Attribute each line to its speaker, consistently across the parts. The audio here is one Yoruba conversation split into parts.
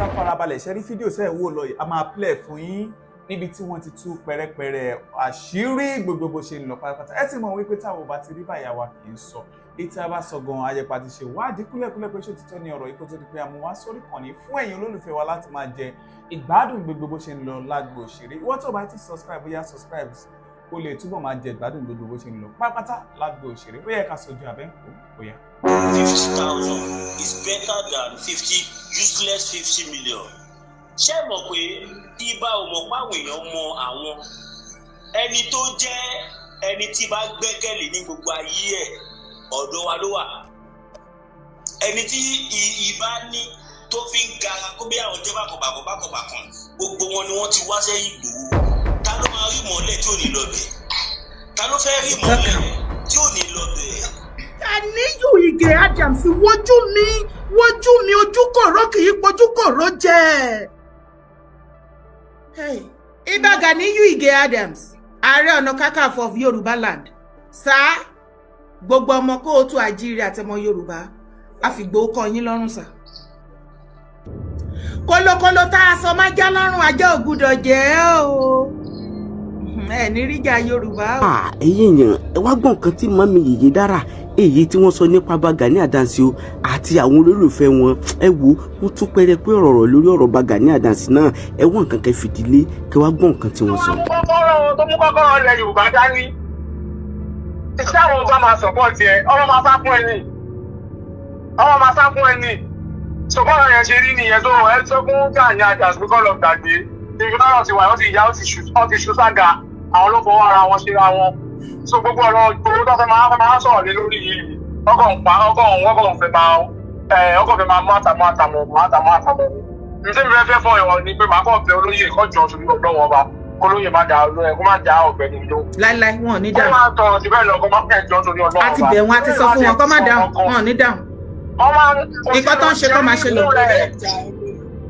Speaker 1: bá farabalẹ̀ ṣe rí fídíò sẹ́ẹ̀ wò lọ yìí, a máa play fún yín níbi tí wọ́n ti tú pẹ̀rẹ̀pẹ̀rẹ̀ àṣírí gbogbo bó ṣe ń lọ pátápátá. Ẹ ti mọ̀ wípé táwọn ò bá ti rí báyà wa kì í sọ èyí tí a bá sọ gan, ayẹpa ti ṣe wádìí kúlẹ̀kúlẹ̀ pé ṣé òtítọ́ ni ọ̀rọ̀ yìí kó tó di pé a mú wá sórí kànnì fún ẹ̀yin olólùfẹ́ wa láti máa jẹ ìgbádùn gbogbo bó ṣe ń lọ lágbo òṣèré. Ìwọ́n tó bá ti subscribe, bóyá subscribe kó lè túbọ̀ máa jẹ ìgbádùn gbogbo bó ṣe ń lọ pátápátá lágbo òṣèré. Ó yẹ ká sojú abẹ́ ń kó bóyá.
Speaker 2: 50,000 is better than 50 useless 50 million. Ṣé ẹ mọ̀ pé ibà ò mọ̀ páwọn èèyàn mọ àwọn ẹni tó jẹ́ ẹni tí bá gbẹ́kẹ̀lé ní gbogbo ayé ẹ̀, ọ̀dọ̀ wa ló wà. Ẹni tí ibà ní tó fi ń gara kó bí àwọn jẹ́ bákọ̀bàkọ̀ bákọ̀bàkàn, gbogbo wọn ni wọ́n ti wá sẹ́yìn Ìgbòho. Ta ló máa rí mọ́lẹ̀ tí ò ní lọ bẹ̀? Ta ló fẹ́ rí mọ́lẹ̀ tí ò ní lọ bẹ̀?
Speaker 3: Ganiyu Ige Adams, wojú mi, wojú mi, ojú kòró kì í pojú kòró jẹ. Hey, Ìbà Ganiyu Ige Adams, Ààrẹ Ọ̀nà Kakanfò of Yorùbá land, sá gbogbo ọmọ kóòtù àjíire àtẹmọ Yorùbá àfìgbò kọ yín lọ́rùn sá. Kólókóló tá a sọ má já lọ́rùn, ajá ò gbúdọ̀ jẹ́ o. Ẹ ní ríjà Yorùbá o.
Speaker 4: Ẹ̀yin èèyàn, ẹ wá gbọ́ nǹkan tí mummy Yèyé Dára èyí tí wọ́n sọ nípa bá Gani Adams o àti àwọn olólùfẹ́ wọn. Ẹ wo, wọ́n tún pẹ́rẹ́ pé ọ̀rọ̀ lórí ọ̀rọ̀ bá Gani Adams náà. Ẹ wọ́n nǹkan kẹ́ fìdílé kẹ́ wá gbọ́ nǹkan tí wọ́n sọ.
Speaker 5: Kọ́kọ́rọ́ tó mú kọ́kọ́rọ́ ilẹ̀ Yorùbá dání, iṣẹ́ àwọn ọba máa support ẹ, ọmọ máa sá fún ẹni, ọmọ máa sá fún ẹni. Ṣùgbọ́n yẹn ṣe rí nìyẹn. Tó ẹ sọ fún Gani Adams pé kọ́ lọ gbàgbé ibi náà ti wà, wọ́n ti yá, ó ti ṣu sága. Àwọn ló fọwọ́ ara wọn ṣe ra wọn. So gbogbo ọ̀rọ̀ gbogbo tó fẹ́ máa sọ̀rọ̀ lé lórí yìí, ọkọ̀ ń pa ọkọ̀ òun, ọkọ̀ òun fẹ́ máa ẹ ọkọ̀ fẹ́ máa mú àtàmú àtàmú mú àtàmú àtàmú ní. Tí mi fẹ́ fẹ́ fọ ìwọ̀n ni pé màá kọ́ bẹ olóyè kọjọ sórí ọ̀dọ́ wọn bá olóyè má da olóyè kó má da ọ̀gbẹ́ni ló.
Speaker 3: Láíláí, wọn ò ní
Speaker 5: Kó
Speaker 3: dáhùn.
Speaker 5: má tọrọ sí bẹ́ẹ̀ lọ, kó má kẹjọ sórí ọlọ́wọ́.
Speaker 3: A ti bẹ̀ wọ́n, a ti sọ fún wọn kó má dáhùn, wọn ò ní dáhùn. Nǹkan tó ń ṣe kó máa ṣe lọ.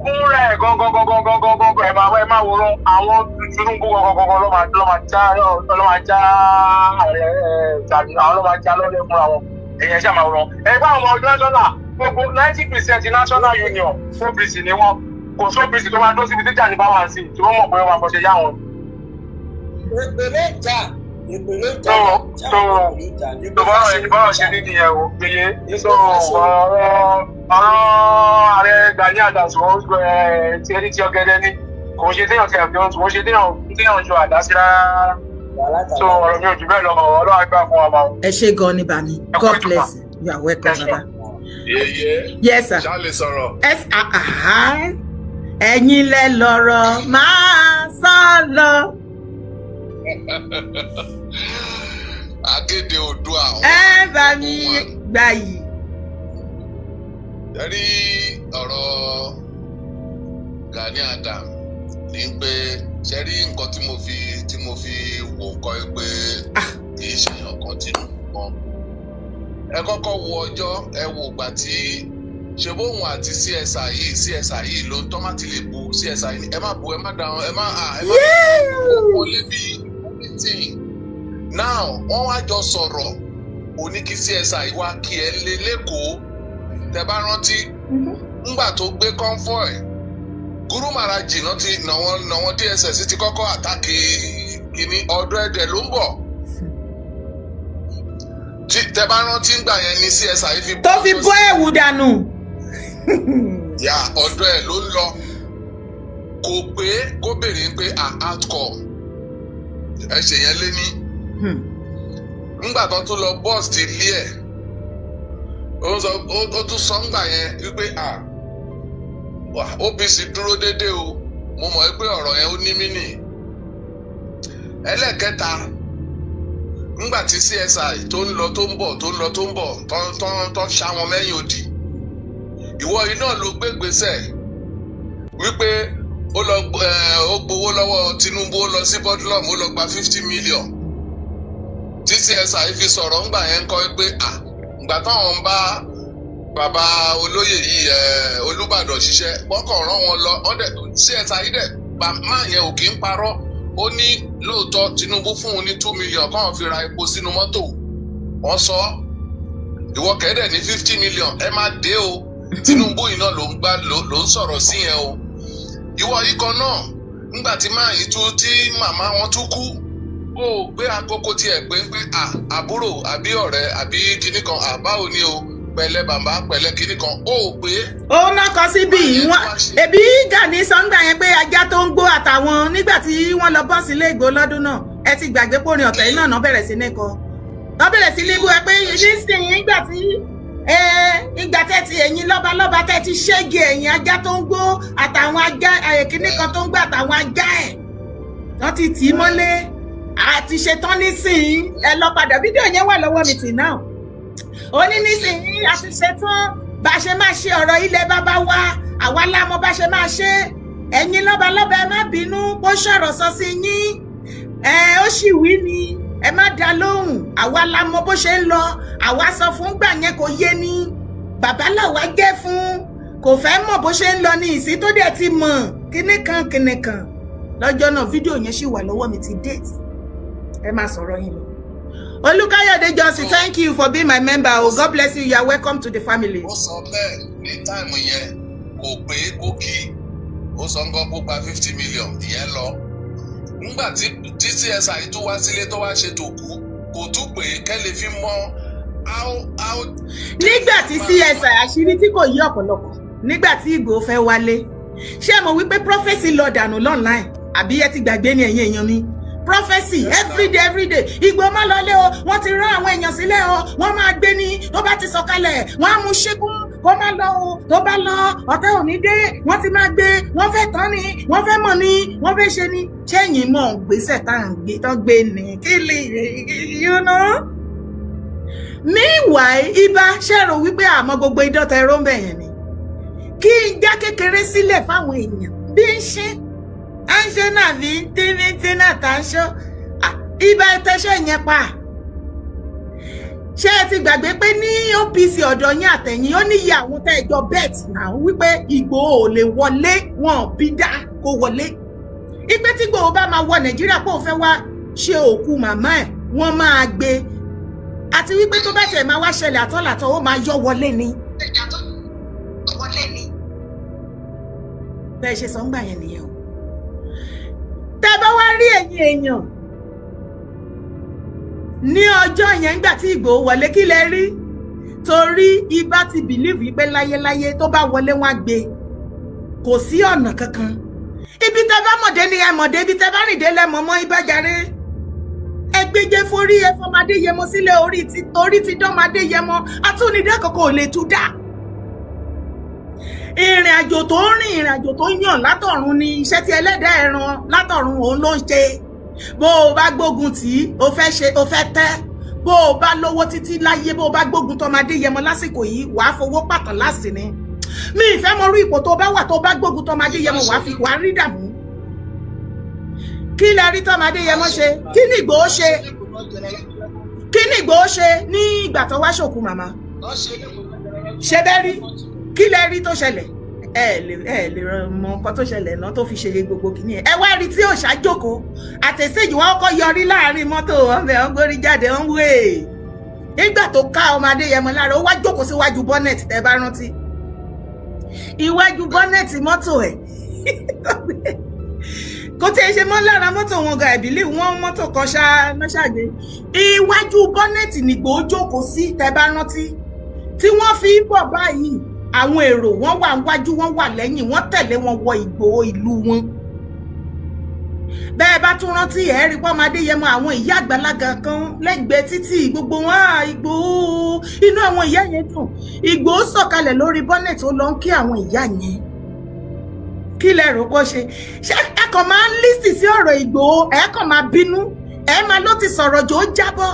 Speaker 5: Fúnra ẹ̀ gangan gangan gangan gangan, ẹ máa wòran àwọn Tinubu gangan gangan ló máa já ààrẹ ẹ tàbí àwọn ló máa já lọ́lẹ̀ fúnra wọn. Èèyàn ṣáà máa wòran ẹ bá àwọn ọmọ national, gbogbo 90% national union OPC ni wọn. Kò sí OPC tó máa dó síbi tí Gani bá wà sí tí wọ́n mọ̀ pé wọ́n máa fọṣẹ yá wọn.
Speaker 2: Èpè ló ń jà, èpè ló ń jà.
Speaker 5: Tó bọ́rọ̀ ṣe ní nìyẹn o gbèyè. So ọ̀rọ̀ ààrẹ Gani Adams, wọ́n ti ẹni tí ọ̀gẹ̀dẹ̀ ni, kò ṣe téèyàn ti àfihàn, kò ṣe téèyàn yọ àdá sí rárá. So ọ̀rọ̀ mi ò jù bẹ́ẹ̀ lọ. Ọlọ́run àgbà fún wa máa.
Speaker 3: Ẹ ṣé gan ni bàmí, God bless you, you are welcome, baba.
Speaker 6: Yeye.
Speaker 3: Yes sir.
Speaker 6: Ṣá lè sọ̀rọ̀?
Speaker 3: Ẹ ah, ẹ̀yin lẹ lọ́rọ̀, máa sọ lọ.
Speaker 6: Akéde Oòduà.
Speaker 3: Ẹ bá mi gbà yìí.
Speaker 6: Ẹ rí ọ̀rọ̀ Gani Adams ní pé ṣe rí nǹkan tí mo fi wò kọ́ ẹ pé kì í ṣe èèyàn kan tínú kan. Ẹ kọ́kọ́ wo ọjọ́, ẹ wo ìgbà tí ṣe bóun àti CSI yìí ló ń tọ́ má ti lè bu CSI ní ẹ má bu, ẹ má dáhùn, ẹ má ẹ má wọlé bí meeting. Now wọ́n wá jọ sọ̀rọ̀, òní kí CSI wá kí ẹ lé lẹ́kọ̀ọ́. Tẹ bá rántí ńgbà tó gbé convoy Guru Maharaji náà ti nàwọn DSS ti kọ́kọ́ attack kìíní ọ̀dọ̀ ẹ̀dẹ̀ ló ń bọ̀. Tí tẹ bá rántí ńgbà yẹn ní CSI fi
Speaker 3: tó fi bọ́ ẹ̀wù dànù.
Speaker 6: Yà ọ̀dọ̀ ẹ̀ ló ń lọ, kò pé kó béèrè pé a outcome ẹ ṣe yẹn lé ní. Ńgbà tó tún lọ bọ́ọ̀sì ti lé ẹ̀, ó sọ, ó tún sọ ńgbà yẹn wípé à OPC dúró déédéé o. Mo mọ̀ pé ọ̀rọ̀ yẹn ó ní mí nì. Ẹlẹ́ẹ̀kẹta, ńgbà tí CSI tó ń lọ tó ń bọ̀, tó ń lọ tó ń bọ̀, tó ń ṣá wọn mẹ́yìn òdì, ìwọ yìí náà ló gbégbèsè wípé ó lọ ó gbowó lọ́wọ́ Tinubu, ó lọ sí Bourdillon, ó lọ gba 50 million tí CSI fi sọ̀rọ̀ ńgbà yẹn ń kọ́ pé à ǹgbà táwọn ń bá bàbá olóyè yìí Olúbàdàn ṣiṣẹ́, wọ́n kàn rán wọn lọ. Wọ́n dẹ̀ CSI dẹ̀ má yẹn ò kí ń parọ́. Ó ní lóòótọ́ Tinubu fún un ní 2 million káwọn fi ra epo sínú mọ́tò. Wọ́n sọ ìwọ kẹ́dẹ̀ ní 50 million ẹ má dé o. Tinubu yìí náà ló ń gbá, ló ń sọ̀rọ̀ sí yẹn o. Ìwọ yìí kan náà, ńgbà tí máa yìí tún tí màmá wọn tún kú, ó gbé àkókò tiẹ̀ pé à àbúrò àbí ọ̀rẹ́ àbí kinní kan, àbáwo ni o, pẹ̀lẹ́ bàbá, pẹ̀lẹ́ kinní kan, ó gbé.
Speaker 3: Òun náà kọ síbí wọn, ẹbí Gani sọ́ngbà yẹn pé ajá tó ń gbó àtàwọn nígbà tí wọ́n lọ bọ́ sílé Ìgbò lọ́dún náà. Ẹ ti gbàgbé pórin ọ̀tẹ̀ yìí náà bẹ̀rẹ̀ sí ní kọ, wọ́n bẹ̀rẹ̀ sí ní bú ẹ pé nísìnyí nígbà tí ìgbà tẹ́ ti ẹ̀yin lọ́balọ́ba tẹ́ ti ṣégi ẹ̀yìn ajá tó ń gbó àtàwọn ajá kíní kan tó ń gbó àtàwọn ajá ẹ̀, wọ́n ti tì í mọ́lé àti ṣetán nísìnyí. Ẹ lọ padà, fídíò yẹn wà lọ́wọ́ mi tì náà. Ó ní nísìnyí àti ṣetán bá a ṣe máa ṣe ọ̀rọ̀ ilẹ̀ bàbá wa, àwa lámọ̀ bá ṣe máa ṣe. Ẹ̀yin lọ́balọ́ba, ẹ má bínú kó sọ̀rọ̀ sọ sí yín, ẹ ó sì wí ni, ẹ má dá lóhùn, àwa la mọ̀ bó ṣe ń lọ. Àwa sọ fún gbà yẹn kò yé ni, bàbá làwa jẹ́ fún, kò fẹ́ mọ̀ bó ṣe ń lọ ní ìsín tó dẹ̀ ti mọ̀ kíní kan kíní kan lọ́jọ́ náà. Fídíò yẹn sì wà lọ́wọ́ mi ti date. Ẹ má sọ̀rọ̀ yín lọ. Olúkáyọ̀dé Johnson, thank you for being my member o. God bless you. You are welcome to the family.
Speaker 6: Ó sọ bẹ́ẹ̀ ní time yẹn, kò pé kó kí ó sọ nǹkan kó gba 50 million ìyẹn lọ. Nígbà tí CSI tó wá sílé tó wá ṣe tòkú, kò tún pé kẹ́lẹ́ fi mọ how.
Speaker 3: Nígbà tí CSI, àṣírí tí kò yí ọ̀pọ̀lọpọ̀, nígbà tí Ìgbòho fẹ́ wálé, ṣé ẹ mọ̀ wípé prophecy lọ dànù online? Àbí ẹ ti gbàgbé ní, ẹ̀yin èèyàn mi? Prophecy everyday, everyday, Ìgbòho má lọlé o, wọ́n ti rán àwọn èèyàn sílẹ̀ o, wọ́n máa gbé ní tó bá ti sọ̀kalẹ̀, wọ́n á mú ṣíkún, kó má lọ o, tó bá lọ ọ̀tẹ̀ ò ní dé, wọ́n ti máa gbé, wọ́n fẹ́ tán ni, wọ́n fẹ́ mọ̀ ni, wọ́n fẹ́ ṣe ni. Ṣẹ́yìn mọ̀ gbèsè tá à ń gbé tán gbé ni kí lè you know. Meanwhile, ibà ṣẹ̀rọ wípé àmọ́ gbogbo idán tẹ ẹ̀rọ ń bẹ̀ yẹn ni kí n já kékeré sílẹ̀ fáwọn èèyàn bí ń ṣe à ń ṣe náà bí ń tí ní tí náà tá ń ṣó ibà tẹṣẹ yẹn pa. Ṣé ẹ ti gbàgbé pé ní OPC ọ̀dọ̀ yín àtẹ̀yìn, ó níye àwọn tẹ́ ẹ jọ bet náà wípé Ìgbòho ò lè wọlé, wọn bí dá kó wọlé, ipe tí Ìgbòho bá máa wọ Nàìjíríà pé òun fẹ́ wá ṣe òkú màmá ẹ̀, wọ́n máa gbé, àti wípé tó bá tẹ̀ máa wá ṣẹlẹ̀ àtọ́làtọ̀, ó máa yọ wọlé ni. Bẹ́ẹ̀ ṣe sọ ń gbà yẹn nìyẹn o. Tẹ́ bá wá rí ẹ̀yin èèyàn ní ọjọ́ yẹn nígbà tí Ìgbòho wọlé, kí lẹ rí? Torí ibà ti believe pé láyéláyé tó bá wọlé, wọn á gbé, kò sí ọ̀nà kankan. Ibi tẹ́ bá mọ̀dé ni ẹ mọ̀dé, ibi tẹ́ bá rìn dé lẹ́mọ̀ mọ́ ibà jàre. Ẹgbẹ́jẹ́ forí ẹ fọmọdé yẹmọ sílẹ̀, orí ti dánmọdé yẹmọ, atúnidá kankan ò lè tú dá. Ìrìn àjò tó ń rìn, ìrìn àjò tó yàn látọ̀run ni, iṣẹ́ tí ẹlẹ́dàá ẹran látọ̀run òun ló ń ṣe. Bó o bá gbógun tì í, o fẹ́ ṣe, o fẹ́ tẹ́. Bó o bá lówó títí láyé, bó o bá gbógun tọmọdé yẹmọ lásìkò yìí, wàá fowó pàtàn lásì ni. Mi ìfẹ́ mọ orí ipò tó bá wà, tó bá gbógun tọmọdé yẹmọ, wàá fi wàá rí dààmú. Kí lẹ rí tọmọdé yẹmọ ṣe? Kí ni Ìgbòho ṣe? Kí ni Ìgbòho ṣe ní ìgbà tó wá ṣòkú màmá ṣe bẹ́ẹ̀ rí? Kí lẹ rí tó ṣẹlẹ̀? Ẹ lè mọ nǹkan tó ṣẹlẹ̀ náà tó fi ṣe gbogbo kìíní ẹ. Ẹ wá rí tí òòṣà jókòó àtẹ̀sẹ́jì, wọn kọ́ yọrí láàrin mọ́tò wọn bẹ̀, wọ́n gbórí jáde, wọ́n wé nígbà tó ká ọmọ Adéyẹmọ lára, ó wá jókòó síwájú bonnet. Tẹ́ bá rántí iwájú bonnet mọ́tò ẹ̀, kò tí ẹ ṣe mọ́ lára mọ́tò wọn gan ìbílẹ̀ wọn, mọ́tò kan ṣá ṣàgbé iwájú bonnet nìgbò jókòó sí. Tẹ́ bá rántí tí wọ́n fi ń bọ̀ báyìí, àwọn èrò wọ́n wà níwájú, wọ́n wà lẹ́yìn, wọ́n tẹ̀lé wọn wọ Ìgbòho ìlú wọn. Bẹ́ẹ̀ bá tún rántí, ẹ̀ rí pọ́nmọdé yẹmọ, àwọn ìyá àgbàlagbà kan lẹ́gbẹ̀ẹ́ títì, gbogbo wọn à Ìgbòho, inú àwọn ìyá yẹn dùn. Ìgbòho sọ̀kalẹ̀ lórí bonnet, ó lọ ń kí àwọn ìyá yẹn. Kí lẹ rò kó ṣe? Ṣé ẹ kàn máa ń listen sí ọ̀rọ̀ Ìgbòho, ẹ kàn máa bínú, ẹ máa ló ti sọ̀rọ̀ jò, ó jábọ́.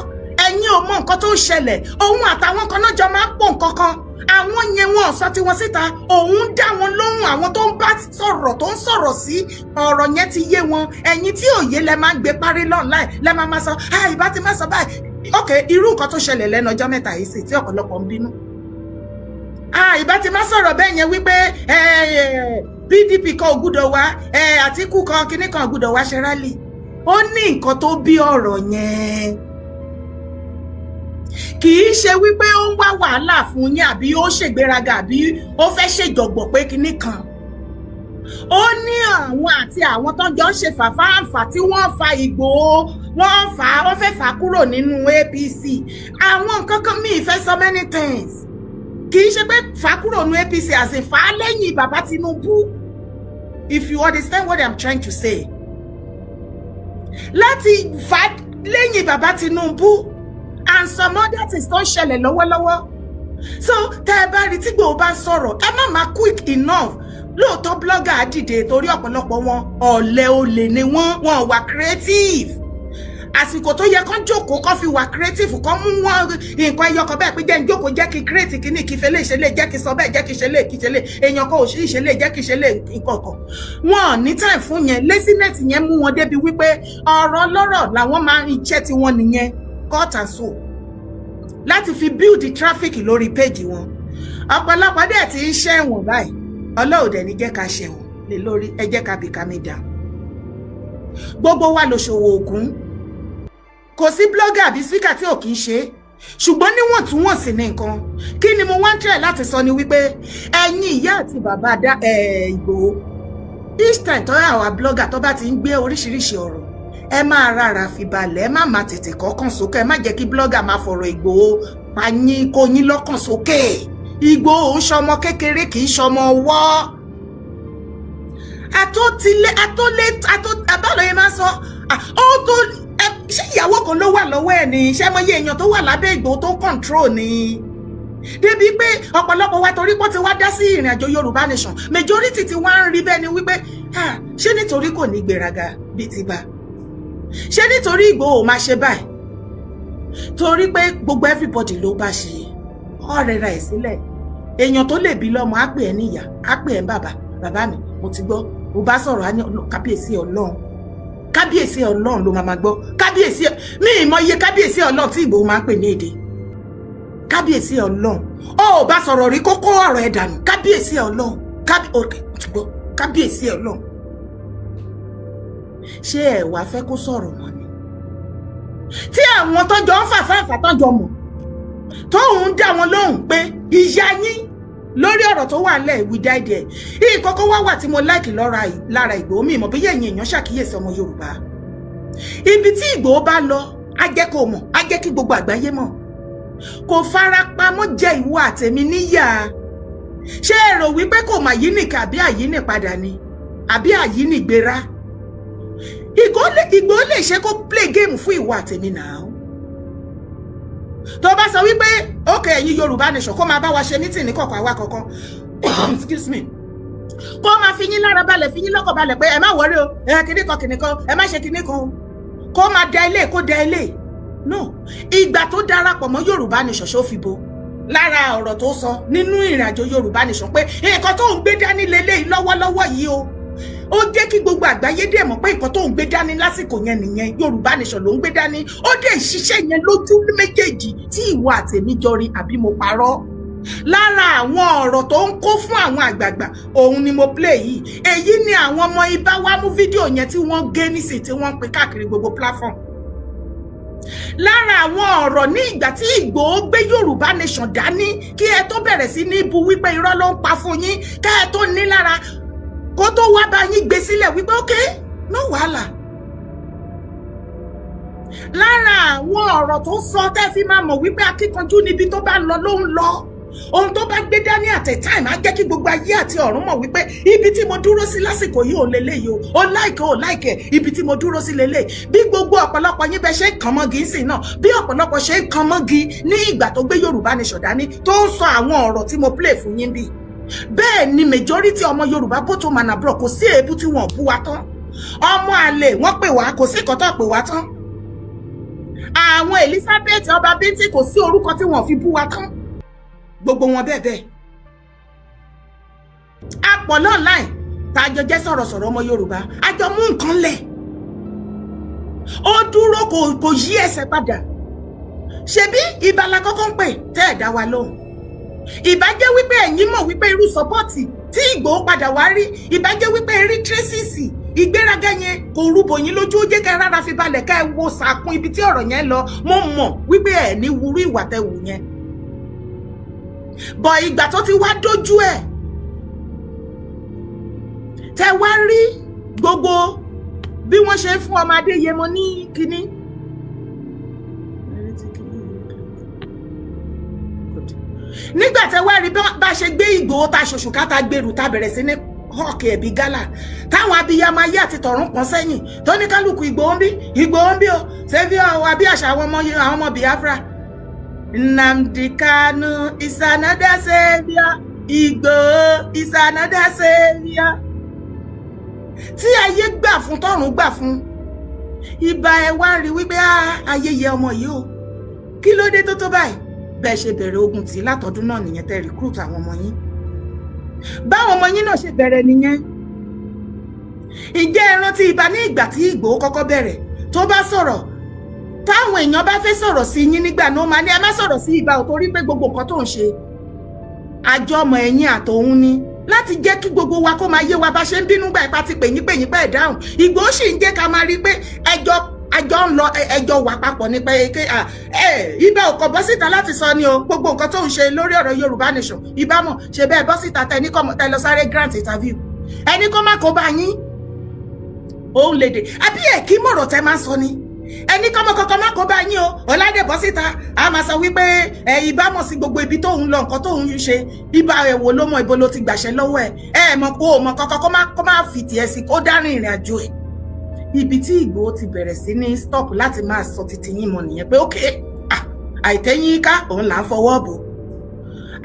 Speaker 3: Ẹ̀yin ò mọ nǹkan tó ń ṣẹlẹ̀. Òun àtàwọn kan náà jọ máa ń pò nǹkan kan. Àwọn yẹn wọn sọ tiwọn síta, òun dá wọn lóhùn. Àwọn tó ń bá sọ̀rọ̀, tó ń sọ̀rọ̀ sí, ọ̀rọ̀ yẹn ti yé wọn. Ẹ̀yin tí òye lẹ máa ń gbé parí online, lẹ máa máa sọ, ah, ìbá ti máa sọ báyìí. Ok, irú nǹkan tó ṣẹlẹ̀ lẹ́nu ọjọ́ mẹ́ta yìí sì tí ọ̀pọ̀lọpọ̀ ń bínú, ah, ìbá ti máa sọ̀rọ̀ bẹ́ẹ̀ yẹn wípé PDP kan ò gbúdọ̀ wá, Àtíkù kan kinní kan ò gbúdọ̀ wá ṣe rally. Ó ní nǹkan tó bí ọ̀rọ̀ yẹn. Kì í ṣe wípé ó ń wá wàhálà fún yín, àbí ó ṣègbéraga, àbí ó fẹ́ ṣèjọ̀gbọ̀n pé kinní kan. Ó ní àwọn àti àwọn tó jọ ń ṣe fàfáàfà tí wọ́n fa Ìgbòho, wọ́n fà á, wọ́n fẹ́ fà á kúrò nínú APC. Àwọn nǹkan kan míì fẹ́ sọ many things. Kì í ṣe pé fà á kúrò nínú APC àti fà á lẹ́yìn bàbá Tinubu, if you understand what I'm trying to say, láti fà á lẹ́yìn bàbá Tinubu and some other things tó ń ṣẹlẹ̀ lọ́wọ́lọ́wọ́. So tẹ́ ẹ bá rí tí Ìgbòho bá ń sọ̀rọ̀, ẹ má máa quick enough. Lóòótọ́, blogger á dìde torí ọ̀pọ̀lọpọ̀ wọn, ọ̀lẹ, olè ni wọ́n, wọn wà creative. Àsìkò tó yẹ kán jókòó, kán fi wà creative, kán mú wọn nǹkan ẹyọ kan bẹ́ẹ̀ pé jẹ́ ń jókòó, jẹ́ kí create kíní, kí fẹ́lẹ́ ṣe lè jẹ́ kí sọ bẹ́ẹ̀, jẹ́ kí ṣe lè kí ṣe lè èèyàn kan ò sí ṣe lè jẹ́ kí ṣe lè nǹkan kan. Wọn ò ní time fún yẹn. Laziness yẹn mú wọn débi wípé ọ̀rọ̀ lọ́rọ̀ làwọn máa ń iṣẹ́ tiwọn nìyẹn, cut and sew, láti fi build traffic lórí page wọn. Ọ̀pọ̀lọpọ̀ dẹ̀ ti ń ṣẹ̀wọ̀n báyìí. Ọlọ́run dẹ̀ ní jẹ́ ká ṣẹ̀wọ̀n lé lórí. Ẹ jẹ́ ká bìkà mi down. Gbogbo wa lòṣòwò ògún. Kò sí blogger àbí speaker tí ò kì í ṣe é, ṣùgbọ́n níwọ̀ntúnwọ̀nsì ní nǹkan. Kí ni mo wá ń tẹ̀ láti sọ ni wípé ẹ̀yin ìyá àti bàbá Ìgbòho, each time tó àwa blogger tó bá ti ń gbé oríṣiríṣi ọ̀rọ̀, ẹ máa rárá fi balẹ̀. Ẹ má máa tètè kọ́kàn sókè. Ẹ má jẹ́ kí blogger máa fọ̀rọ̀ Ìgbòho pa yín kó yín lọ́kàn sókè. Ìgbòho ń ṣọmọ kékeré, kì í ṣọmọ ọwọ́. Àtòtílé àtòlé àtò àbálò yẹn máa sọ ó tó. Ṣé ìyàwó kan ló wà lọ́wọ́ ẹ̀ ní? Ṣé mo yẹ èèyàn tó wà lábẹ́ Ìgbòho tó ń control ni? Débi pé ọ̀pọ̀lọpọ̀ wa, torí pé ó ti wá dá sí ìrìn àjò Yorùbá Nation, majority ti wá ń rí bẹ́ẹ̀ ni wípé, ṣé nítorí kò ní gbéraga bíi ti bá, ṣé nítorí Ìgbòho máa ṣe báyìí, torí pé gbogbo everybody ló bá ṣe ọ̀rẹ́ ra ẹ̀ sílẹ̀. Èèyàn tó lè bí lọ́mọ á pè ẹ́ níyà, á pè ẹ́ bàbá. Bàbá mi, mo ti gbọ́. Mo bá sọ̀rọ̀, á ní kábíyèsí Ọlọ́run, kábíyèsí Ọlọ́run ló máa ma gbọ́. Kábíyèsí mi, ìmọ̀ iye kábíyèsí Ọlọ́run tí Ìgbòho máa ń pè ní èdè. Kábíyèsí Ọlọ́run, ó ò bá sọ̀rọ̀ rí kókó ọ̀rọ̀ ẹ̀ dànù. Kábíyèsí Ọlọ́run, kábí, ok, mo ti gbọ́, kábíyèsí Ọlọ́run. Ṣé ẹ wàá fẹ́ kó sọ̀rọ̀ mọ́ ni? Tí àwọn tọ́jọ́ ń fàfáàfà, tọ́jọ́ mọ̀ tóun dá wọn lóhùn pé ìyá yín lórí ọ̀rọ̀ tó wà lẹ̀, we die there. Ìkọ́kọ́ wá wà tí mo like lára Ìgbòho. Mi ìmọ̀ bí ẹ̀yin èèyàn ṣàkíyèsí, ọmọ Yorùbá. Ibi tí Ìgbòho bá lọ, á jẹ́ kó mọ̀, á jẹ́ kí gbogbo àgbáyé mọ̀. Kò fara pamọ́ jẹ ìwọ àtẹ̀mí níyà. Ṣé ẹ rò wípé kò mà yí nìkan, àbí àyíní padà ni, àbí àyíní gbéra? Ìgbòho lè ṣe kó play game fún ìwọ àtẹ̀mí náà. Tó bá sọ wípé ókè, ẹ̀yin Yorùbá Nation, kó máa bá wa ṣe meeting ní kọ̀ọ̀kan, àwa kọ̀ọ̀kan, excuse me, kó máa fi yín lára balẹ̀, fi yín lọ́kàn balẹ̀ pé ẹ má worry o, ẹ kíní kan kíní kan, ẹ má ṣe kíní kan o, kó máa da ilé, kó da ilé no. Ìgbà tó darapọ̀ mọ́ Yorùbá Nation, ṣó fi bo lára ọ̀rọ̀ tó sọ nínú ìrìn àjò Yorùbá Nation pé nǹkan tó ń gbé dání leléyìí lọ́wọ́lọ́wọ́ yìí o? Ó jẹ́ kí gbogbo àgbáyé dẹ̀ mọ̀ pé nǹkan tó ń gbé dání lásìkò yẹn nìyẹn. Yorùbá Nation ló ń gbé dání. Ó dẹ̀ ṣiṣẹ́ yẹn lójú méjèèjì tí ìwọ àtèmi jọ rí. Àbí mo parọ́? Lára àwọn ọ̀rọ̀ tó ń kó fún àwọn àgbààgbà, òun ni mo play yìí. Èyí ni àwọn ọmọ ibà wá mú fídíò yẹn tí wọ́n gé nísìn, tí wọ́n ń pín káàkiri gbogbo platform. Lára àwọn ọ̀rọ̀ ní ìgbà tí Ìgbòho gbé Yorùbá Nation dání, kí ẹ tó bẹ̀rẹ̀ sí ní bu wípé irọ́ ló ń pa fún yín, ká ẹ tó ní lára kó tó wá bá yín gbé sílẹ̀ wípé ok, no wàhálà. Lára àwọn ọ̀rọ̀ tó sọ tẹ́ fi máa mọ̀ wípé akíkanjú níbi tó bá lọ ló ń lọ, ohun tó bá gbé dání at a time, á jẹ́ kí gbogbo ayé àti ọ̀run mọ̀ wípé ibi tí mo dúró sí lásìkò yìí ò lélẹ́yìí o. Ó like ò like, ibi tí mo dúró sí lélẹ̀. Bí gbogbo ọ̀pọ̀lọpọ̀ yín bẹ ṣe ń kàn mọ́gi sí náà, bí ọ̀pọ̀lọpọ̀ ṣe ń kàn mọ́gi ní ìgbà tó gbé Yorùbá Nation dání, tó ń sọ àwọn ọ̀rọ̀ tí mo play fún yín bí bẹ́ẹ̀ ni majority ọmọ Yorùbá, both home and abroad, kò sí èébú tí wọ́n bú wa tán. Ọmọ àlè wọ́n pè wá, kò sí ìkọ́tọ̀ pè wá tán. Àwọn Elizabeth ọba bíntín, kò sí orúkọ tí wọ́n fi bú wa tán, gbogbo wọn bẹ́ẹ̀ bẹ́ẹ̀. A pọ̀ online tá a jọ jẹ́ sọ̀rọ̀sọ̀rọ̀ ọmọ Yorùbá, a jọ mú nǹkan lẹ̀. Ó dúró, kò yí ẹsẹ̀ padà. Ṣebí ìbàlá kọ́kọ́ ń pè tẹ́ ẹ̀ dá wa lóhùn. Ìbá jẹ́ wípé ẹ̀yin mọ̀ wípé irú support tí Ìgbòho padà wá rí, ìbá jẹ́ wípé rí traces. Ìgbéraga yẹn kò rúbọ yín lójú, ó jẹ́ ká rárá fi balẹ̀ ká ẹ wo sàkún ibi tí ọ̀rọ̀ yẹn lọ. Mo mọ̀ wípé ẹ ní wúrú ìwà tẹ wù yẹn bọ̀. Ìgbà tó ti wá dójú ẹ̀, tẹ wá rí gbogbo bí wọ́n ṣe ń fún ọmọ Adéyẹmọ ní kínní. Nígbà tẹ wá rí bá ṣe gbé Ìgbòho, ta ṣoṣù ká ta gbèrú, ta bẹ̀rẹ̀ sí ní hawk ẹ̀bí gálà, táwọn abiyamọ ayé àti tọ̀run pọ́n sẹ́yìn, tó ní kálukú Ìgbòho ń bí, Ìgbòho ń bí o, saviour wa, bí àṣà àwọn ọmọ Biafra. Nnamdi Kanu is another saviour, Ìgbòho is another saviour. Tí ayé gbà fún, tọ̀run gbà fún ibà, ẹ wá rí wípé ayé yẹ ọmọ yìí o. Kí ló dé tó tó báyìí? Bẹ́ẹ̀ ṣe bẹ̀rẹ̀ ogun tí látọdún náà nìyẹn, tẹ́ recruit àwọn ọmọ yín, báwọn ọmọ yín náà ṣe bẹ̀rẹ̀ nìyẹn. Ǹjẹ́ ẹ rántí ibà ní ìgbà tí Ìgbòho kọ́kọ́ bẹ̀rẹ̀, tó bá sọ̀rọ̀, táwọn èèyàn bá fẹ́ sọ̀rọ̀ sí yín nígbà náà, máa ní ẹ má sọ̀rọ̀ sí ibà ò, torí pé gbogbo nǹkan tó ń ṣe, àjọmọ̀ ẹ̀yìn àtòun ni, láti jẹ́ kí gbogbo wa kó máa yé wa bá ṣe ń bínú gbà ipá ti pèyín pèyín pẹ́ dáhùn. Ìgbòho sì ń jẹ́ ká máa rí i pé ẹjọ́ àjọ ń lọ, ẹjọ́ wà papọ̀ nípa eke. Ibà ò kọ̀ bọ́ síta láti sọ ni o. Gbogbo nǹkan tó ń ṣe lórí ọ̀rọ̀ Yorùbá Nation, ibà mọ̀ ṣe bẹ́ẹ̀ bọ́ síta tẹ ní kọ́ tẹ lọ sáré grant interview, ẹni kó má kó bá yín òun lè dè àbí ẹ̀ kí mọ̀rọ̀ tẹ máa ń sọ ni, ẹni kọ́mọ kankan má kó bá yín o. Ọ̀làdẹ̀ bọ́ síta, a máa sọ wípé ẹ ibà mọ̀ sí gbogbo ibi tóun lọ, nǹkan tóun ṣe. Ibà ẹ̀ wò ló mọ ibo ló ti gbàṣẹ lọ́wọ́ ẹ̀? Ẹ mọ̀ kó o mọ̀ kankan, kó má fi tiẹ̀ sí, kó dárìn ìrìn àjò ẹ̀. Ibi tí Ìgbòho ti bẹ̀rẹ̀ sí ní stop láti máa sọ títí yín mọ̀ nìyẹn pé ok, àìtẹ́yìn ká òun là ń fọwọ́ bò,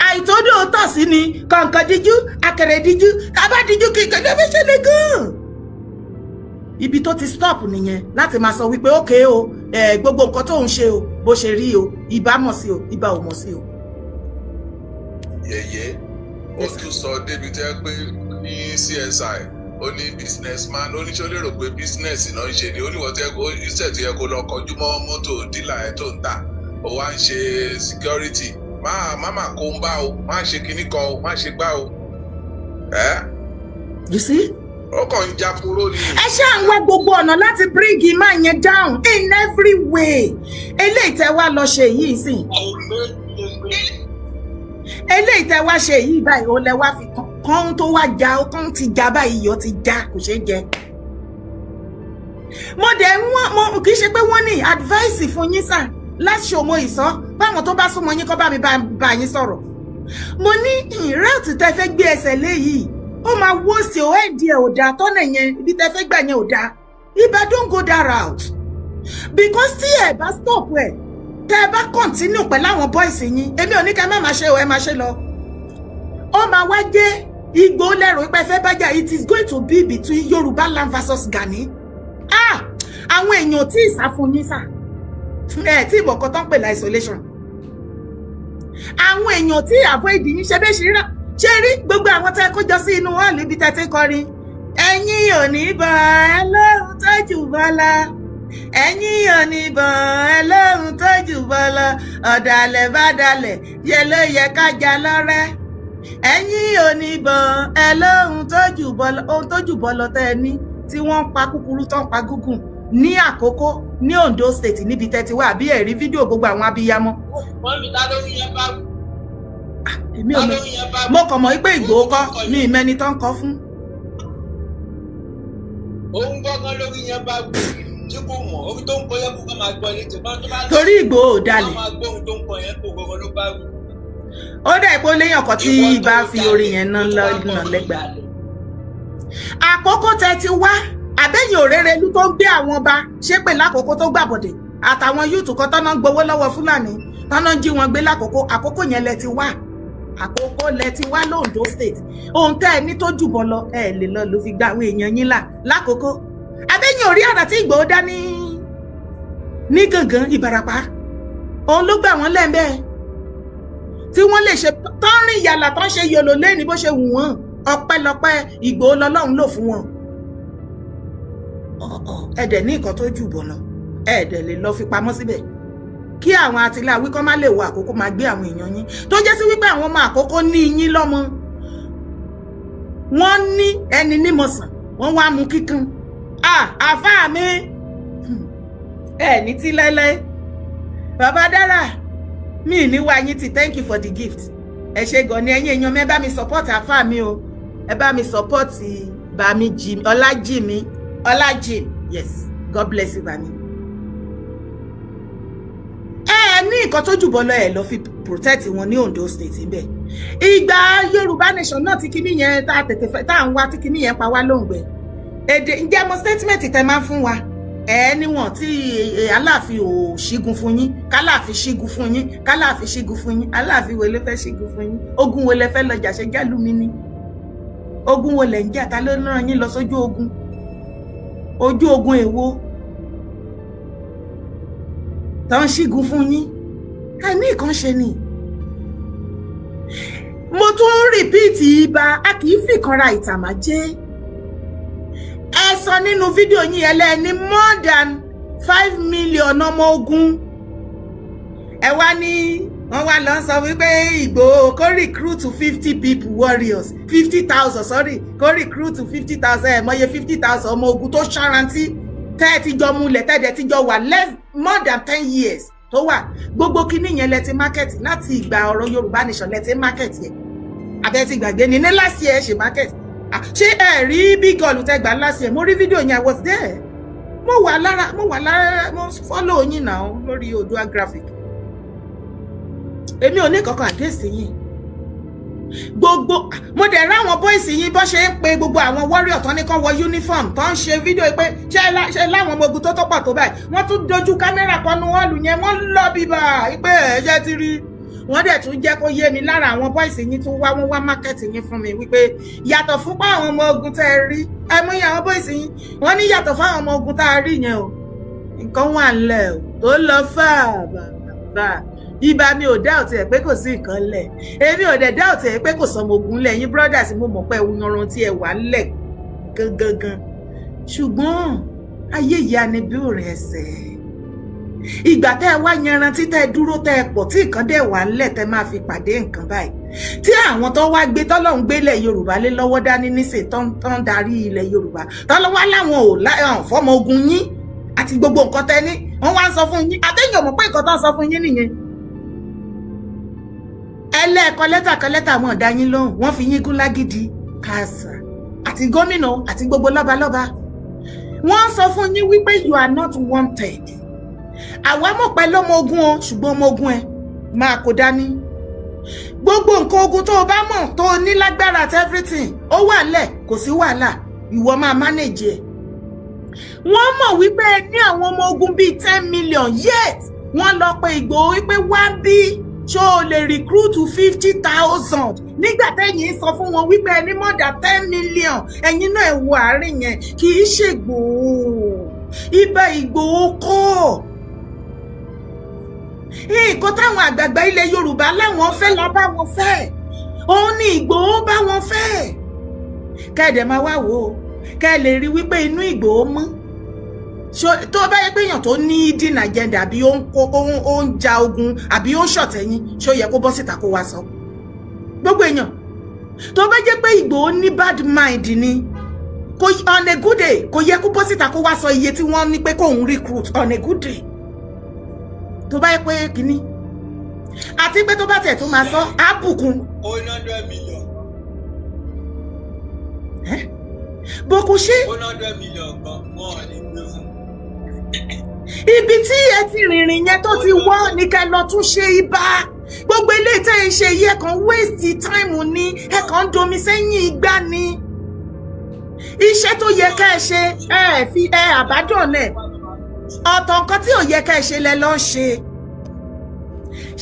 Speaker 3: àìtódò tọ̀ sí ni kọ̀ǹkọ̀ díjú, akẹrẹ díjú, tábà díjú kí nǹkan ló fi ṣẹlẹ̀ gan-an. Ibi tó ti stop nìyẹn láti máa sọ wípé ok o, gbogbo nǹkan tó ń ṣe o, bó ṣe rí o, ibà mọ̀ sí o, ibà ò mọ̀ sí o.
Speaker 6: Yẹ̀yẹ́ ó tún sọ débi tẹ́ pé ní CSI, ó ní businessman, ó ní ṣó lérò pé business náà ń ṣe ni? Ó ní wọ́n tẹ́ kó iṣẹ́ tó yẹ kó lọ kọjú mọ́ mọ́tò dealer ẹ̀ tó ń tà, ó wá ń ṣe security, má má má kó ń bá o, má ṣe kinní kan o, má ṣe gbá o. Ẹ́
Speaker 3: You see?
Speaker 6: Ó kàn ń já kúrò ní.
Speaker 3: Ẹ ṣáà ń wá gbogbo ọ̀nà láti bring man yẹn down in every way. Eléyìí tẹ́ wá lọ ṣe yìí sìn, eléyìí tẹ́ wá ṣe yìí báyìí, ó lẹ wá fi kán tó wá já, ó kán ti já báyìí, iyọ̀ ti já, kò ṣeé jẹ. Mo dẹ̀ ń wọ́n, mo kì í ṣe pé wọ́n ní advice fún yín sà láti ṣòmo ìsọ́ báwọn tó bá súnmọ́ yín kọ́ bá mi bá yín sọ̀rọ̀. Mo ní route tẹ́ fẹ́ gbé ẹsẹ̀ lé yìí, ó máa wó sí o, ẹ̀ẹ́dì ẹ̀ ò dáa, tọ́nà yẹn, ibi tẹ́ fẹ́ gbà yẹn ò dáa. Ibà, don't go that route, because tí ẹ bá stop ẹ, tẹ́ ẹ bá continue pẹ̀lú àwọn boys yín, èmi ò ní ká má máa ṣe o, ẹ máa ṣe lọ, ó máa wá jẹ́ Ìgbòho lẹ́rù pé fẹ́ bájà. It is going to be between Yorùbá land versus Gani. Ah, àwọn èèyàn tí ì sá fún yín sà, ẹ tí ìmọ̀ kan tó ń pè ní isolation. Àwọn èèyàn tí avoid yín ṣe bẹ́ẹ̀ ṣe rí, ṣe rí gbogbo àwọn tẹ́ kó jọ sí inú hall ibi tẹ́ ti ń kọrin, "Ẹ̀yin ò ní bọ̀ ẹ lóhun tó jù bọ́lá, ẹ̀yin ò ní bọ̀ ẹ lóhun tó jù bọ́lá, ọ̀dàlẹ̀ bá dalẹ̀ yẹ ló yẹ ká jà lọ́rẹ́, ẹ̀yin ò ní bọ̀ ẹ lóhun tó jù bọ́lá." Ohun tó jù bọ́lá tẹ́ ẹ ní tí wọ́n ń pa kúkúrú tó ń pa gúngùn ní Àkókó ní Ondo State, níbi tẹ́ ti wá, àbí ẹ̀rí fídíò gbogbo àwọn abiyamọ.
Speaker 2: Wọ́n mi ta lórí yẹn bá
Speaker 3: Èmi ò mọ̀, mo kàn mọ̀ wípé Ìgbòho kọ́ ní ìmẹ́ni tó ń kọ́ fún.
Speaker 2: Òun gbọ́ngàn lórí yẹn bá wù tí kò mọ̀ orí tó ń kọ yẹn, kó kọ́ máa gbọ́ létí bá tó bá.
Speaker 3: Torí Ìgbòho ò dalẹ̀.
Speaker 2: Máa gbọ́ ohun tó ń kọ yẹn, kó gbọ́ngàn ló bá wù.
Speaker 3: Ó dà pé ó léyàn kan tí ibà fi orí yẹn ná lọ́nà lẹ́gbàá. Àkókò tẹ ti wá, àbẹ́yìn òréré ìlú tó ń gbé àwọn ọba ṣépè lákòókò tó gbàbọ̀dẹ̀, àtàwọn youth kan tọ́nà ń gbowó lọ́wọ́ Fúlàní, tọ́nà ń jí wọn gbé lákòókò. Àkókò yẹn lẹ ti wá, àkókò lẹ ti wá lóńdó State. Ohun tẹ́ ẹ ní tó jùbọ̀ lọ, ẹ lè lọ ló fi gba àwọn èèyàn yín là lákòókò. Àbẹ́yìn òrí àrà tí Ìgbòho dá ní Gàngán Ìbàràpá, òun ló gbà wọ́n lẹ́ẹ̀bẹ́ tí wọ́n lè ṣe tọ́rìn yàlà tó ń ṣe yòlò lẹ́ni bó ṣe wù wọ́n. Ọpẹ́lọpẹ́ Ìgbòho lọ́lọ́run lò fún wọn. Ẹ dẹ̀ ní nǹkan tó jù bọ̀ lọ, ẹ dẹ̀ lè lọ fi pamọ́ síbẹ̀ kí àwọn àtìláwí kọ́ má lè wo Àkókò máa gbé àwọn èèyàn yín, tó jẹ́ sí wípé àwọn ọmọ Àkókò ní yín lọ́mọ, wọ́n ní ẹni nímọ̀sán, wọ́n wá mú kíkan. Ah, àfáà mi, ẹ ní tí láéláé. Bàbá Dára mi ní wá yín tí. Thank you for the gift, ẹ ṣe gan ni. Ẹ̀yin èèyàn mi, ẹ bá mi support àfáà mi o. Ẹ bá mi support bàmí Jim Ọlájìmí Ọlájìm. Yes, God bless you, bàmí. Ẹ ní nǹkan tó jù bọ́ lọ, ẹ lọ fi protect wọn ní Ondo State níbẹ̀. Ìgbà Yorùbá Nation náà tí kinní yẹn tá a tètè fẹ́, tá à ń wá tí kinní yẹn pa wá lóǹgbẹ èdè. Ǹjẹ́ mo statement tẹ máa ń fún wa ẹ níwọ̀n tí Aláàfin ò ṣígun fún yín, k'Aláàfin ṣígun fún yín, k'Aláàfin ṣígun fún yín. Aláàfin wo ló fẹ́ ṣígun fún yín? Ogun wo lẹ fẹ́ lọ jà? Ṣe jálù mi ni? Ogun wo lẹ ń jà? Ta ló rán yín lọ sójú ogun? Ojú ogun èwo tó ń ṣígun fún yín? Àìní nǹkan ṣe ni. Mo tún ń repeat, ibà a kì í fìkanra ìtàmà jẹ́. Ẹ sọ nínú fídíò yín, ẹlẹ́ni more than 5 million ọmọ ogun. Ẹ wá ní wọ́n wá lọ sọ wípé Ìgbòho kó recruit 50 people warriors, 50,000, sorry, kó recruit 50,000. Ẹ̀ mọye 50,000 ọmọ ogun tó ṣarantí tẹ́ ẹ ti jọ múlẹ̀, tẹ́ ẹ ti jọ wà less more than 10 years tó wà. Gbogbo kinní yẹn lẹ ti market láti ìgbà ọ̀rọ̀ Yorùbá Nation. Lẹ ti market yẹn, àbẹ́ ti gbàgbé ni? Ní last year ṣe market. Ṣé ẹ rí big goal tẹ gbà last year? Mo rí fídíò yẹn, I was there. Mo wà lára, mo follow yín náà lórí Oòduà Graphic. Èmi ò ní kankan against yín. Gbogbo mo dẹ̀ ráwọn boys yín bó ṣe ń pe gbogbo àwọn warrior tán ní kán wọ uniform, tó ń ṣe fídíò pé ṣé láwọn ọmọ ogun tó tó pọ̀ tó báyìí. Wọ́n tún dojú kámẹ́rà kọnu wọ́n lù yẹn, wọ́n lọ bíbà pé ẹ̀ṣẹ́ ti rí. Wọ́n dẹ̀ tún jẹ́ kó yé mi lára àwọn boys yín tó wá, wọ́n wá market yín fún mi wípé yàtọ̀ fún pa àwọn ọmọ ogun tẹ́ ẹ rí, ẹ mú yín àwọn boys yín, wọ́n ní yàtọ̀ fún àwọn ọmọ ogun tá a rí yẹn o, nǹkan wà ńlẹ̀ o tó lọ fà bàbà. Ibà mi ò doubt ẹ̀ pé kò sí nǹkan lẹ̀. Èmi ò dẹ̀ doubt ẹ̀ pé kò sọmọ ogun lẹ̀ yín. Brothers, mo mọ̀ pé ẹ̀wù yanrantí ẹ̀ wà ńlẹ̀ gangan, ṣùgbọ́n ayé ìyá ni bí òrìn ẹsẹ̀. Ìgbà tẹ́ ẹ wá yanrantí, tẹ́ ẹ dúró, tẹ́ ẹ pọ̀, tí nǹkan dẹ̀ wà ńlẹ̀, tẹ́ máa fi pàdé nǹkan báyìí tí àwọn tó wá gbé tọ́lọ́hún gbélẹ̀ Yorùbá lé lọ́wọ́ dání nísè tó ń darí ilẹ̀ Yorùbá, tọ́lọ́wọ́ láwọn ò fọmọ ogun yín àti gbogbo nǹkan tẹ́ ní. Wọ́n wá ń sọ fún yín, àtẹ̀yìn ò mọ̀ pé nǹkan tó ń sọ fún yín nìyẹn. Ẹlẹ́ẹ̀kọ́ lẹ́tà kan lẹ́tà, wọn dá yín lóhùn. Wọ́n fi yín gún lágídí kàṣà àti gómìnà àti gbogbo lọ́balọ́ba. Wọ́n sọ fún yín wípé you are not wanted. Àwa mọ̀ pé lọ́mọ ogun o, ṣùgbọ́n ọmọ ogun ẹ máa kó dání, gbogbo nǹkan ogun tó o bá mọ̀ tó o ní lágbára àti everything ó wà lẹ̀, kò sí wàhálà, ìwọ máa manage ẹ̀. Wọ́n mọ̀ wípé ẹ ní àwọn ọmọ ogun bíi 10 million, yet wọ́n lọ pe Ìgbòho wípé wá bí, ṣó o lè recruit 50,000 nígbà tẹ́yìn sọ fún wọn wípé ẹ ní more than 10 million? Ẹ̀yin náà ẹ wo àárín yẹn. Kì í ṣe Ìgbòho, ibà Ìgbòho kọ́. Nǹkan táwọn àgbààgbà ilẹ̀ Yorùbá láwọn fẹ́ la bá wọn fẹ́, òun ni Ìgbòho bá wọn fẹ́. Kẹ́ẹ̀dẹ̀ máa wá wò ó, kẹ́ ẹ lè rí wípé inú Ìgbòho mọ́. Tó bá yẹ pé èèyàn tó ní hidden agenda, àbí ó ń ja ogun, àbí ó ń ṣọ̀tẹ̀ yín, ṣó yẹ kó bọ́ síta kó wá sọ gbogbo èèyàn? Tó bá jẹ́ pé Ìgbòho ní bad mind ni, kò on a good day, kò yẹ kó bọ́ síta kó wá sọ iye tí wọ́n ní pé kóun recruit on a good day. Tó bá yẹ pé kínní àti pé tó bá tẹ̀ tó máa sọ á bùkún.
Speaker 2: Ó ní 100 million.
Speaker 3: Bó kò ṣe.
Speaker 2: Ó ní 100 million gan, wọn ò ní gbé fún.
Speaker 3: Ibi tí ẹ ti rìnrìn yẹn tó ti wọ́ ní kẹ́ lọ tún ṣe. Ibà gbogbo eléyìí tẹ́ ẹ ń ṣe yìí, ẹ kàn waste time ni, ẹ kàn ń domi sẹ́yìn igbá ni. Iṣẹ́ tó yẹ ká ẹ ṣe, ẹ fi ẹ àbádọ́n ẹ̀. Ọ̀tọ̀ nǹkan tí ò yẹ ká ẹ ṣe lẹ lọ́ ń ṣe.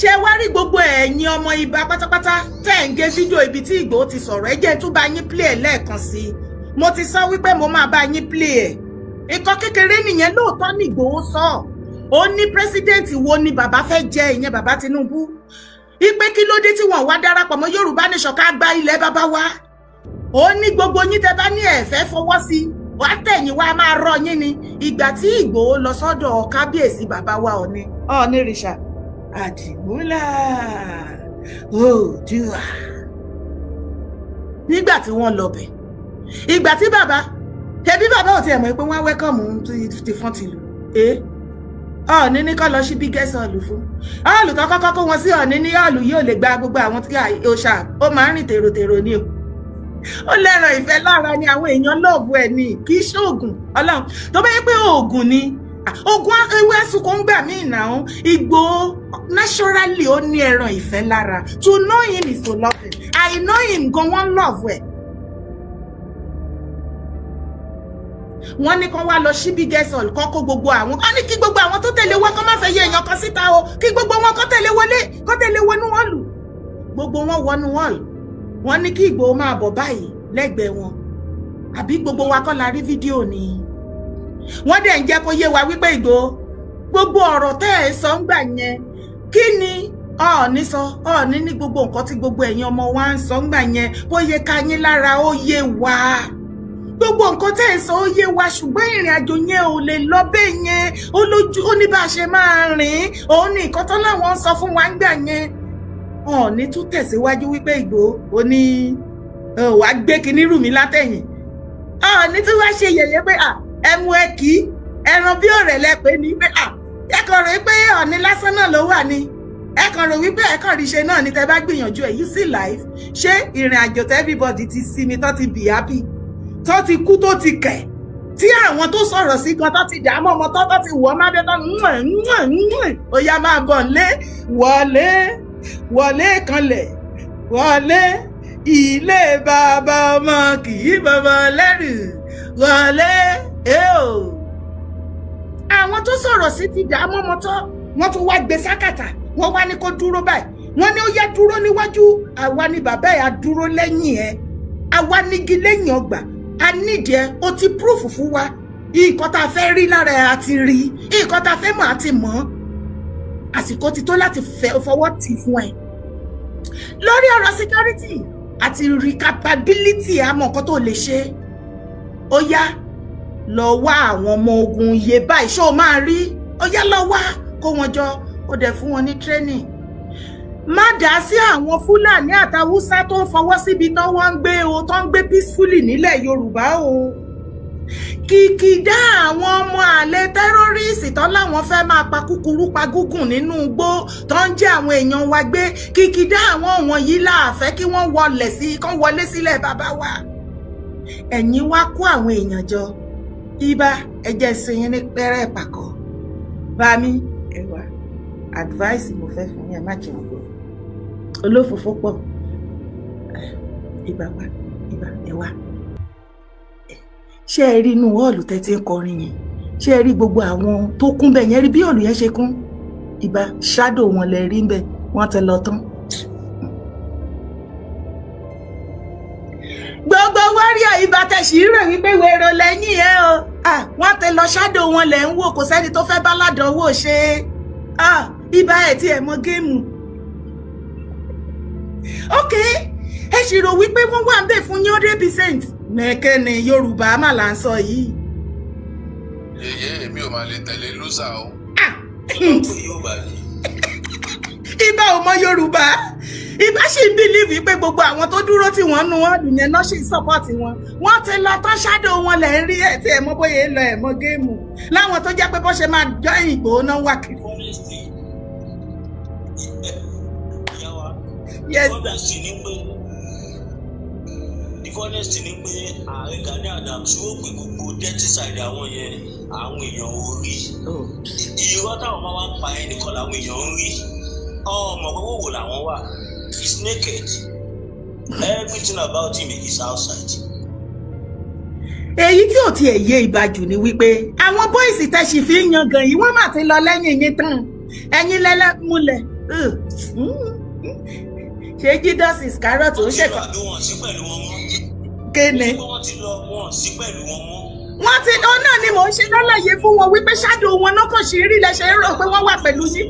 Speaker 3: Ṣé wá rí gbogbo ẹ̀yin ọmọ ibà pátápátá tẹ́ ẹ̀ ń gé fídíò ibi tí Ìgbòho ti sọ̀rọ̀, ẹ jẹ́ tún bá yín play ẹ̀ lẹ́ẹ̀kan sí i. Mo ti sọ wípé mo máa bá yín play ẹ̀. Nǹkan kékeré nìyẹn. Lóòótọ́ ní Ìgbòho sọ, ó ní president wo ni bàbá fẹ́ jẹ, ìyẹn bàbá Tinubu, ipe kí ló dé tí wọ́n wá darapọ̀ mọ́ Yorùbá Nation ká gba ilẹ̀ bàbá wa. Ó ní gbogbo yín tẹ́ bá ní ẹ fẹ́ fọwọ́ sí, wàá tẹ̀yìn wá máa rọ yín ni. Ìgbà tí Ìgbòho lọ sọ́dọ̀ kábíyèsí bàbá wa Ọ̀ní Ọ̀nìrìṣà Àdìmúlà Oòduà, nígbà tí wọ́n lọ bẹ̀, ìgbà tí bàbá Ṣebí bàbá ò tiẹ̀ mọ̀ pé wọ́n á welcome ti fọ́n tìlù. Ọ̀ọ́ni ní kọ́ lọ sí biggest hall fún hall tó kọ́kọ́ kó wọn sí. Ọ̀ọ́ni ní hall yóò lè gba gbogbo àwọn tí òòṣà ó máa ń rìn tèrotèrò ni o. Ó lẹ́ràn ìfẹ́ lára ni, àwọn èèyàn love ẹ̀ ni. Kì í ṣoògùn Ọlọ́run. Tó bá yẹ pé oògùn ni, oògùn ewé àsùnkò ń gbà mí ìnà. Ìgbòho naturally ó ní ẹran ìfẹ́ lára. To know him is to love him. I know him gan, wọ́n love ẹ̀. Wọ́n ní kán wá lọ sí biggest hall, kán kó gbogbo àwọn, kán ní kí gbogbo àwọn tó tẹ̀lé wọn kán má fẹ́ yẹ èèyàn kan síta o, kí gbogbo wọn kán tẹ̀lé wọlé, kán tẹ̀lé wọnú hall. Gbogbo wọn wọnú hall, wọ́n ní kí Ìgbòho máa bọ̀ báyìí lẹ́gbẹ̀ẹ́ wọn. Àbí gbogbo wa kọ́ la rí fídíò ni? Wọ́n dẹ̀ ń jẹ́ kó yé wa wípé Ìgbòho, gbogbo ọ̀rọ̀ tẹ́ ẹ̀ sọ ń gbà yẹn, kí ni Ọọ̀ni sọ? Ọọ̀ni ní gbogbo nǹkan tí gbogbo ẹ̀yin ọmọ wa ń sọ ń gbà yẹn, bóyá ká yín lára, ó yé wa. Gbogbo nǹkan tẹ́ ẹ̀ sọ, ó yé wa, ṣùgbọ́n ìrìn àjò yẹn ò lè lọ bẹ́ẹ̀ yẹn. Ó lójú, ó ní bá a ṣe máa rìn. Òun ní nǹkan tó láwọn ń sọ fún wa ń gbà yẹn. Ọọ̀ni tún tẹ̀síwájú wípé Ìgbòho ó ní wàá gbé kinní rù mí látẹ̀yìn. Ọọ̀ni tún wá ṣe yẹ̀yẹ́ pé ẹmu ẹ kì í ẹran bí òrẹ̀ lẹ pé ní pé ẹ kàn rò pé Ọọ̀ni lásán náà ló wà ní. Ẹ kàn rò wípé ẹ kàn rí ṣe náà ní tẹ bá gbìyànjú ẹ. You see life, ṣé ìrìn àjò tẹ everybody ti sinmi tó ti be happy, tó ti kú, tó ti kẹ̀, tí àwọn tó sọ̀rọ̀ sí gan tó ti dààmú ọmọ tó ti wọ́ má bẹ́ tó ń ó yá máa bọ̀ nlé, wọlé wọlé kanlẹ̀ wọlé ilé bàbá ọmọ kì í bàbá lẹ́rù wọlé ẹ o. Àwọn tó sọ̀rọ̀ sí ti dààmú ọmọ tó wọ́n tún wá gbé sákàtà. Wọ́n wá ní kó dúró báyìí. Wọ́n ní ó yá, dúró níwájú, àwa ni bàbá ẹ̀ á dúró lẹ́yìn ẹ̀, àwa nígi lẹ́yìn ọgbà, a nídìí ẹ. O ti proof fún wa nǹkan tá a fẹ́ rí lára ẹ, a ti rí nǹkan tá a fẹ́ mọ̀, a ti mọ̀. Àsìkò ti tó láti fọwọ́ tì fún ẹ lórí ọ̀rọ̀ security àti rí capability, àmọ́ nǹkan tó lè ṣe. Ó yá, lọ wá àwọn ọmọ ogun iye báyìí, ṣó o máa rí? Ó yá, lọ wá kó wọn jọ, ó dẹ̀ fún wọn ní training. Má dá sí àwọn Fúlàní àtàwùsá tó ń fọwọ́ síbi tó wọ́n ń gbé o, tó ń gbé peacefully nílẹ̀ Yorùbá o. Kìkìdá àwọn ọmọ àlè terrorist tó láwọn fẹ́ máa pa kúkúrú pa gúngùn nínú igbó, tó ń jẹ́ àwọn èèyàn wa gbé, kìkìdá àwọn wọ̀nyí láàfẹ́ kí wọ́n wọlé sí, kán wọlé sílẹ̀ bàbá wa. Ẹ̀yin wá kó àwọn èèyàn jọ. Ibà ẹjẹ́ sin ní pẹ́rẹ́ ìpàkọ́ bá mi. Ẹ wá advice mo fẹ́ fún yín, ẹ má jẹun gbọ́, olófòfó pọ̀. Ibà wá, ibà ẹ wá. Ṣé ẹ rí inú hall tẹ́ ti ń kọrin yẹn? Ṣé ẹ rí gbogbo àwọn tó kún bẹ́ẹ̀ yẹn? Rí bí hall yẹn ṣe kún? Ibà shadow wọn lẹ rí bẹ́ẹ̀, wọ́n ti lọ tán. Gbogbo wáríà ibà tẹ̀sí rẹ̀ wípé wèrò lẹ́yìn ẹ o, wọ́n ti lọ, shadow wọn lẹ̀ ń wò. Kò sẹ́ni tó fẹ́ bá ládánwò ṣe. Ibà ẹ̀ tí ẹ̀ mọ game. Ok, ẹ sì rò wípé wọ́n wà ń bẹ̀ fún yín 100%. Mẹ́kẹ́ ni Yorùbá mà là ń sọ yìí.
Speaker 6: Yèyé, èmi ò máa lè tẹ̀lé loser o.
Speaker 3: Ibà ò mọ Yorùbá. Ibà sì ń believe pé gbogbo àwọn tó dúró tí wọ́n nu wọn lù yẹn náà sì ń support wọn. Wọ́n ti lọ tán, shadow wọn lẹ̀ ń rí. Ẹ̀ tí ẹ̀ mọ́ bóyá ń lọ, ẹ̀ mọ́ game láwọn tó jẹ́ pé bó ṣe máa join Ìgbòho náà wà kiri.
Speaker 2: Honestly, ìyá wa,
Speaker 3: Yes, sir.
Speaker 2: The funniest thing ni pé ààrẹ Gani Adams ó pè gbogbo dirty side àwọn yẹn, àwọn èèyàn ò rí. Irọ́ táwọn máa wá ń pa yẹn nìkan làwọn èèyàn ń rí. Ọmọ gbogbo wò làwọn wà. He's naked, everything about him is outside.
Speaker 3: Èyí tí ò tiẹ̀ yé ìbàjù ni wípé àwọn boys tẹ̀sí fi ń yangàn yìí, wọ́n mà ti lọ lẹ́yìn yín tán. Ẹ̀yin lẹ́lẹ́ múlẹ̀. Ṣé Judas Iscariot ó ṣèkọ́?
Speaker 2: Àbí wọn sí pẹ̀lú wọn mọ́?
Speaker 3: Kéne?
Speaker 2: Wọ́n ti lọ, wọn sí pẹ̀lú wọn mọ́.
Speaker 3: Wọ́n ti ó náà ni mò ń ṣe lálàyé fún wọn wípé shadow wọn náà kàn ṣe rí lẹ́sẹ̀ ń rò pé wọ́n wà pẹ̀lú yín.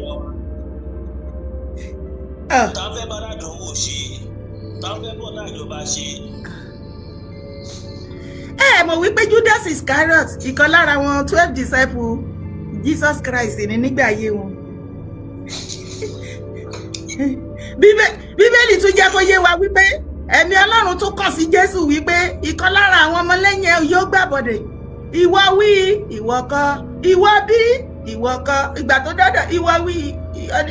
Speaker 2: Tá fẹ́ bá dàdánwò ṣe, tá fẹ́ bọ́ náà ìjọba ṣe.
Speaker 3: Ẹ mọ̀ wípé Judas Iscariot, ìkan lára wọn 12 disciples Jesus Christ ní nígbà ayé wọn. Bíbélì tún jẹ́ kó yé wa wípé Ẹ̀mí Ọlọ́run tún kàn sí Jésù wípé ìkan lára àwọn ọmọlẹ́yìn ẹ yóò gbàbọ̀dẹ̀. Ìwọ wí, ìwọ kọ́, ìwọ bí, ìwọ kọ́. Ìgbà tó dọ́dọ̀ ìwọ wí,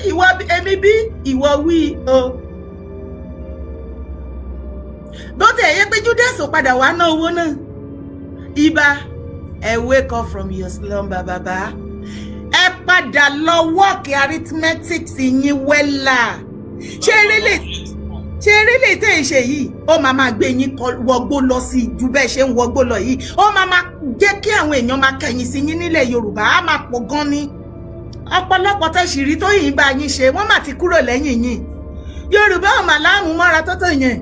Speaker 3: ìwọ bí, èmi bí, ìwọ wí o. Bó ti ẹ̀ yẹ pé Judas ò padà wá ná owó náà. Ibà, ẹ wake up from your slumber, bàbá. Ẹ padà lọ work arithmetic yín wella. Ṣé eré lè tẹ̀ ń ṣe yìí, ó máa máa gbé yín wọgbó lọ sí ju bẹ́ẹ̀ ṣe ń wọgbó lọ yìí. Ó máa máa jẹ́ kí àwọn èèyàn máa kẹ̀yìn sí yín nílẹ̀ Yorùbá. Á máa pọ̀ gan ni. Ọ̀pọ̀lọpọ̀ tẹ́ sì rí tó yìí ń bá yín ṣe, wọ́n mà ti kúrò lẹ́yìn yín. Yorùbá ò mà láàmú mọ́ra tó tó yẹn,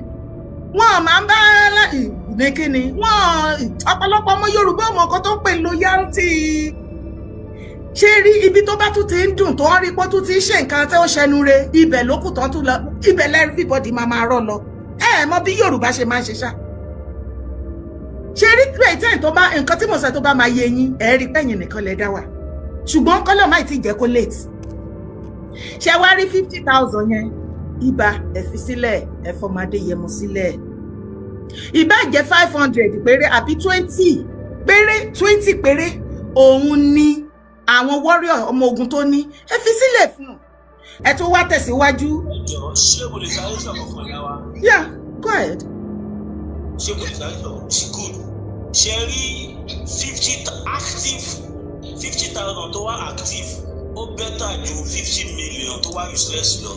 Speaker 3: wọn máa ń bá ní kíni wọn. Ọ̀pọ̀lọpọ̀ ọmọ Yorùbá ọmọ kan tó ń pè loyalty. Ṣé rí ibi tó bá tún ti ń dùn, tó ń rí pé tó ti ń ṣe nǹkan tó ń ṣẹnu re, ibẹ̀ ló kù tán tún lọ, ibẹ̀ everybody máa máa rọ́ lọ. Ẹ ẹ mọ bí Yorùbá ṣe máa ń ṣe ṣá. Ṣé rí pé tó bá nǹkan tí mo sọ tó bá máa yé yín, ẹ rí pẹ́yìn nìkan lẹ dá wà, ṣùgbọ́n kọ́lọ̀ máì tí jẹ́ kó late. Ṣé wá rí 50,000 yẹn, ibà, ẹ fi sílẹ̀, ẹ fọmọdé yẹmu sílẹ̀. Ìbá jẹ́ 500 péré àbí 20 péré, 20 péré, òun ni àwọn warrior ọmọ ogun tó ní, ẹ fi sílẹ̀ fún un. Ẹ tún wá tẹ̀síwájú.
Speaker 2: Ẹ jọ̀ọ́, ṣé mo lè sáré sọ̀rọ̀ kan yá wa?
Speaker 3: Yeah, go ahead.
Speaker 2: Ṣé mo lè sáré sọ̀rọ̀? Ṣé good, ṣe rí 50 active, 50,000 tó wá active, ó better ju 50 million tó wá useless lọ.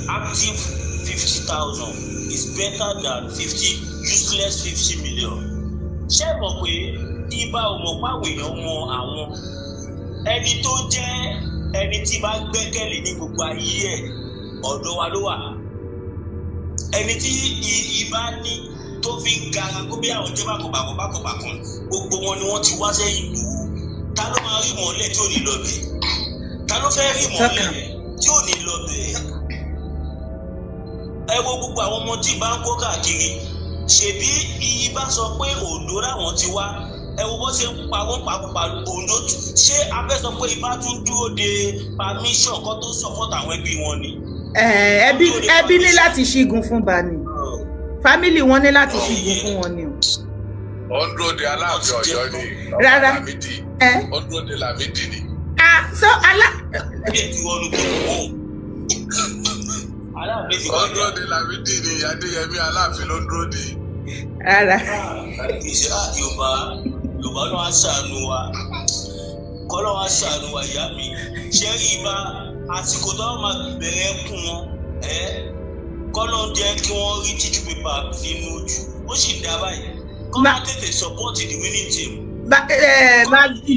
Speaker 2: Active 50,000 is better than 50 useless 50 million. Ṣé mọ̀ pé ibà ò mọ̀ páwọn èèyàn mọ àwọn ẹni tó jẹ́ ẹni tí bá gbẹ́kẹ̀lé ní gbogbo ayé ẹ̀, ọ̀dọ̀ wa ló wà. Ẹni tí ibà ní tó fi ń gara kó bí àwọn jẹ́ bákan bákan bákan, gbogbo wọn ni wọ́n ti wá sẹ́yìn Ìgbòho. Ta ló máa rí mọ́lẹ̀ tí ò ní lọ bẹ̀? Ta ló fẹ́ rí mọ́lẹ̀ tí ò ní lọ bẹ̀? Ẹ wo gbogbo àwọn ọmọ tí bá ń kó káàkiri. Ṣebí iyì bá sọ pé Oǹdó làwọn ti wá, ẹ wo bó ṣe ń pa wọ́n pàápàá Oǹdó. Ṣé a fẹ́ sọ pé ibà tún dúró de permission kan tó support àwọn ẹbí wọn ni?
Speaker 3: Ẹbí ní láti ṣígun fún bani, family wọn ní láti ṣígun fún wọn ni o.
Speaker 6: Ó ń dúró de Aláàfin Ọ̀yọ́ ni.
Speaker 3: Rárá.
Speaker 6: Lámìdí.
Speaker 3: Ẹ.
Speaker 6: Ó ń dúró de Lámìdí ni.
Speaker 3: Ah, so alá.
Speaker 2: Ilé tí wọ́n lu kò Aláàfin ti
Speaker 6: Ó ń dúró de Lámìdí ni. Adéyẹmí Aláàfin ló ń dúró de.
Speaker 3: Rárá.
Speaker 2: Ìṣe Yorùbá, Yorùbá náà á ṣàánú wa, kọ́lọ́ á ṣàánú wa. Ìyá mi, ṣé rí ibà, àsìkò tó wọ́n máa bẹ̀rẹ̀ kún wọn, ẹ́ kọ́lọ́ jẹ́ kí wọ́n rí tissue paper fi nu ojú, ó sì dá báyìí kọ́ máa tètè support the winning team.
Speaker 3: Masbi.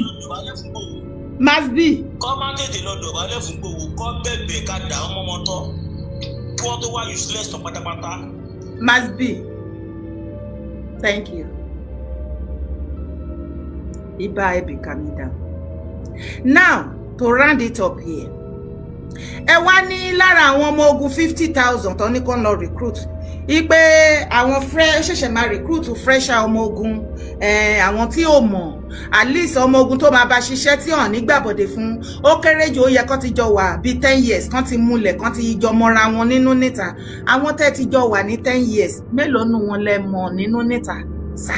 Speaker 3: Masbi.
Speaker 2: Kọ́ máa tètè lọ dọ̀bálẹ̀ fún Ìgbòho, kọ́ bẹ̀bẹ̀ ká dà wọ́n mọ́mọ́ tọ́, kí wọ́n tó wá useless tán pátápátá.
Speaker 3: Masbi, thank you. Iba Ebi, calm down. Now, to round it up here, ẹ wá ní lára àwọn ọmọ ogun 50,000 tó ní kó lọ recruit, ipe àwọn fresh ṣẹ̀ṣẹ̀ máa recruit fresher ọmọ ogun, àwọn tí ò mọ̀, at least ọmọ ogun tó máa bá ṣiṣẹ́ tí hàn nígbàbọ̀dé fún, ó kéré jù, ó yẹ kó ti jọ wà bíi 10 years, kán ti múlẹ̀, kán ti jọ mọ́ra wọn nínú níta. Àwọn tẹ́ ti jọ wà ní 10 years, mélòó nù wọn lẹ mọ̀ nínú níta sá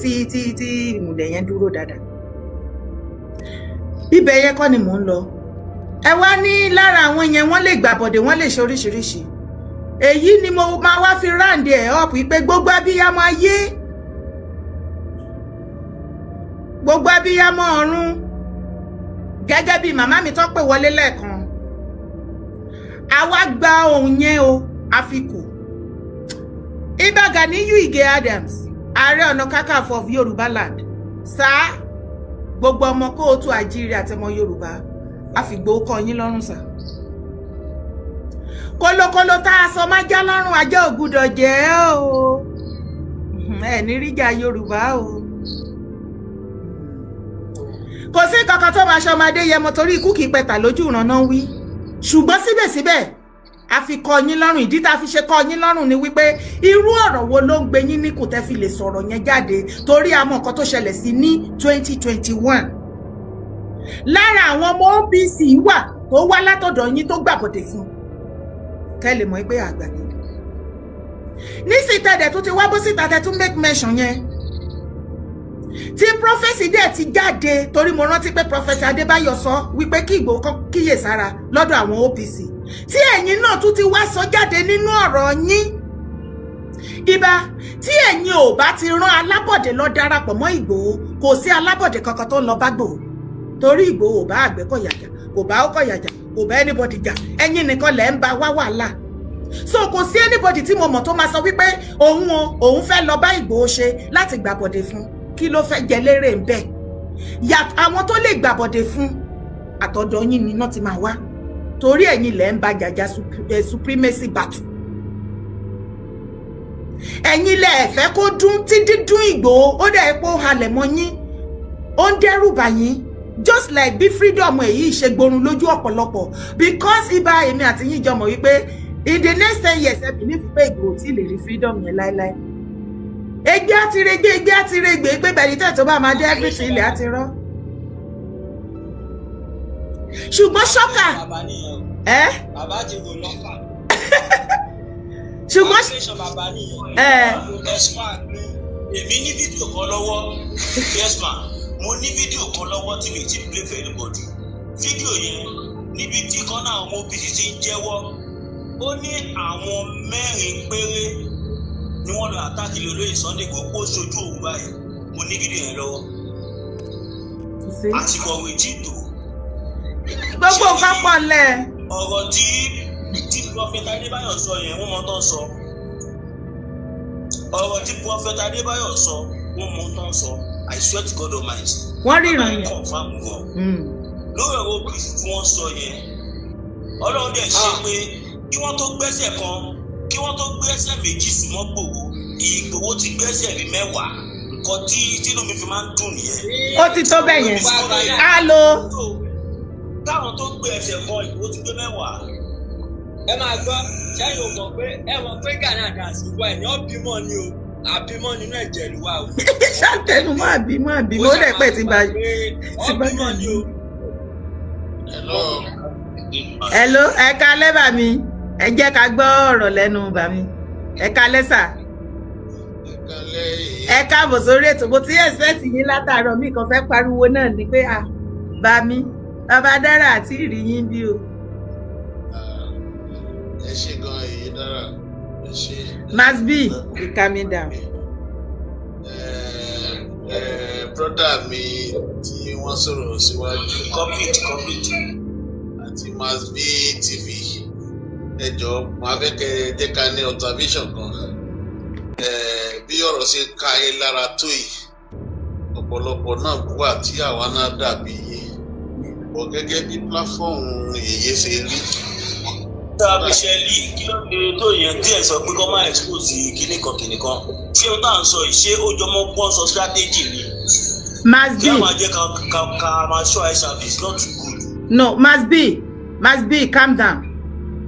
Speaker 3: tí tí tí ìmùlẹ̀ yẹn dúró dáadáa? Ibẹ̀ yẹn kọ́ ni mò ń lọ. Ẹ wá ní lára àwọn yẹn, wọ́n lè gbàbọ̀dé, wọ́n lè ṣe oríṣiríṣi. Èyí ni mo máa wá fi round ẹ̀ up pé gbogbo abiyamọ ayé, gbogbo abiyamọ ọ̀run, gẹ́gẹ́ bí màmá mi tó pè wọlé lẹ́ẹ̀kan, àwa gba ohun yẹn o àfikù. Ìbà Ganiyu Ige Adams, Ààrẹ Ọ̀nà Kakanfò of Yorùbá land, sáà gbogbo ọmọ kóòtù àjíire àti ọmọ Yorùbá, àfìgbò kọ yín lọ́rùn sà. Kólókóló tá a sọ má já lọ́rùn, ajá ò gbúdọ̀ jẹ́ o. Ẹ ní ríjà Yorùbá o. Kò sí kankan tó máa ṣọmọdé yẹmọ, torí ikú kìí pẹ̀tà lójú ìran náà wí. Ṣùgbọ́n síbẹ̀síbẹ̀, a fi kọ yín lọ́rùn. Ìdí tá a fi ṣe kọ yín lọ́rùn ni wípé irú ọ̀rọ̀ wo ló ń gbé yín ní kò tẹ́ fi lè sọ̀rọ̀ yẹn jáde? Torí àmọ́ nǹkan tó ṣẹlẹ̀ sí ní 2021, lára àwọn ọmọ OPC wà tó wá látọ̀dọ̀ yín tó gbàbọ̀dẹ̀ fún, kẹ́ lè mọ̀ pé àgbàdo. Nísìnyí tẹ̀dẹ̀ tó ti wá bó síta, tẹ̀ tún make mention yẹn, tí prophecy dẹ̀ ti jáde, torí mo rántí pé Prophet Adébáyọ̀ sọ wípé kí Ìgbòho kọ́ kíyèsára lọ́dọ̀ àwọn OPC, tí ẹ̀yin náà tún ti wá sọ jáde nínú ọ̀rọ̀ yín. Ibà, tí ẹ̀yin ò bá ti rán Alábọ̀dé lọ darapọ̀ mọ́ Ìgbòho, kò sí Alábọ̀dé kankan tó ń lọ bá Ìgbòho, torí Ìgbòho ò bá Àgbẹ̀kọ̀yà jà, kò bá Ọkọ̀yà jà, kò bá anybody jà. Ẹ̀yin nìkan lẹ̀ ń ba wá wàhálà. So kò sí anybody tí mo mọ̀ tó máa sọ wípé òun o, òun fẹ́ lọ bá Ìgbòho ṣe láti gbàbọ̀dé fún. Kí ló fẹ́ jẹ lérè ń bẹ̀? Àwọn tó lè gbàbọ̀dé fún, àtọ̀dọ̀ yín ni iná ti máa wá, torí ẹ̀yin lẹ̀ ń ba jàjà supremacy battle. Ẹ̀yin lẹ̀ fẹ́ kó dún, tí dídún Ìgbòho ó dẹ̀ pé ó halẹ̀ mọ́ yín, ó ń dẹ́rù bà yín, just like bí freedom èyí ṣe gborun lójú ọ̀pọ̀lọpọ̀. Because ibà, èmi àti yín jọ mọ̀ wípé in the next 10 years, ẹ believe pé Ìgbòho tí lè rí freedom yẹn láéláé. Egbe àti regbe, egbe àti regbe, pé bẹ̀rẹ̀ tẹ̀ tó bá máa dé, everything ilẹ̀ á ti rọ́. Ṣùgbọ́n ṣọ́kà
Speaker 7: Bàbá nìyẹn o.
Speaker 3: Ẹ́.
Speaker 7: Bàbá ti wò lọ́fà.
Speaker 3: Ṣùgbọ́n
Speaker 7: Calculation bàbá nìyẹn.
Speaker 3: Ẹ.
Speaker 2: Yes ma, èmi ní fídíò kan lọ́wọ́. Yes ma, mo ní fídíò kan lọ́wọ́ tí mi ti play for anybody. Fídíò yẹn, níbi tí kan náà àwọn OPC ti ń jẹ́wọ́, ó ní àwọn mẹ́rin péré ni wọ́n lọ attack ilé olóyè Sunday Igboho, kó sojú òun báyìí. Mo ní fídíò yẹn lọ́wọ́. Àsìkò ọ̀rọ̀ ìtì tó.
Speaker 3: Gbogbo nǹkan pọ̀ lẹ̀.
Speaker 2: Ọ̀rọ̀ tí Prophet Adébáyọ̀ sọ yẹn, wọ́n mọ tó ń sọ. Ọ̀rọ̀ tí Prophet Adébáyọ̀ sọ, wọ́n mọ tó ń sọ. I swear to God Almighty.
Speaker 3: Wọ́n ríran yẹn.
Speaker 2: Confirm gan lórí ọ̀rọ̀ OPC tí wọ́n sọ yẹn. Ọlọ́run dẹ̀ ṣe pé kí wọ́n tó gbẹ́sẹ̀ kan, kí wọ́n tó gbẹ́sẹ̀ méjì súnmọ́ Ìgbòho, Ìgbòho ti gbẹ́sẹ̀ bí 10. Nǹkan tí tínú mi fi máa ń dùn nìyẹn.
Speaker 3: Ó ti tó bẹ́ẹ̀ yẹn á lo.
Speaker 2: Táwọn tó gbé ẹsẹ̀ kan, Ìgbòho ti gbé 10.
Speaker 7: Ẹ máa gbọ́, sẹ́yìn ò mọ̀ pé ẹ mọ̀ pé Gani Adams wà ẹ̀ ní ọ́bímọ ni o, àbímọ nínú ẹ̀jẹ̀ ló wà o.
Speaker 3: Ṣàtẹnu mọ́ àbímọ àbímọ, ó dẹ̀ pẹ́ ti bá ti bá.
Speaker 7: Ọ́bímọ ni o.
Speaker 6: Hello.
Speaker 3: Hello, ẹ káalẹ́ bà mí. Ẹ jẹ́ ká gbọ́ ọ̀rọ̀ lẹ́nu bà mí. Ẹ káalẹ́ sà.
Speaker 6: Ẹ kálẹ́ yìí.
Speaker 3: Ẹ káàbọ̀ sórí ètò. Mo ti expect yín látàárọ̀, mi kàn fẹ́ pariwo náà ni pé à bá mi bàbá dára àti ìrì yín bí o.
Speaker 6: Ah, ẹ ṣe gan, èyí dára, ẹ ṣe.
Speaker 3: Must be be calming down.
Speaker 6: Brother mi tí wọ́n sọ̀rọ̀ síwájú
Speaker 2: Complete, complete.
Speaker 6: àti Masbi TV, ẹ jọ̀ọ́, màá fẹ́ kẹ́ ẹ jẹ́ ká ní observation kan. Bí ọ̀rọ̀ ṣe ká yín lára tó yìí, ọ̀pọ̀lọpọ̀ náà wà tí àwa náà dàbí yín bọ̀ gẹ́gẹ́ bí platform yèyé ṣe rí.
Speaker 2: Tá a fi ṣe lì, kí ló lè tó yẹn tí ẹ sọ pé kọ́ máa expose kíní kan kíní kan? Ṣé o tá à ń sọ yìí, ṣé ó jọmọ́ sponsor strategy ni?
Speaker 3: Must
Speaker 2: Kí
Speaker 3: be
Speaker 2: a máa jẹ́ ká máa show eye service, not too good.
Speaker 3: No, must be, must be, calm down.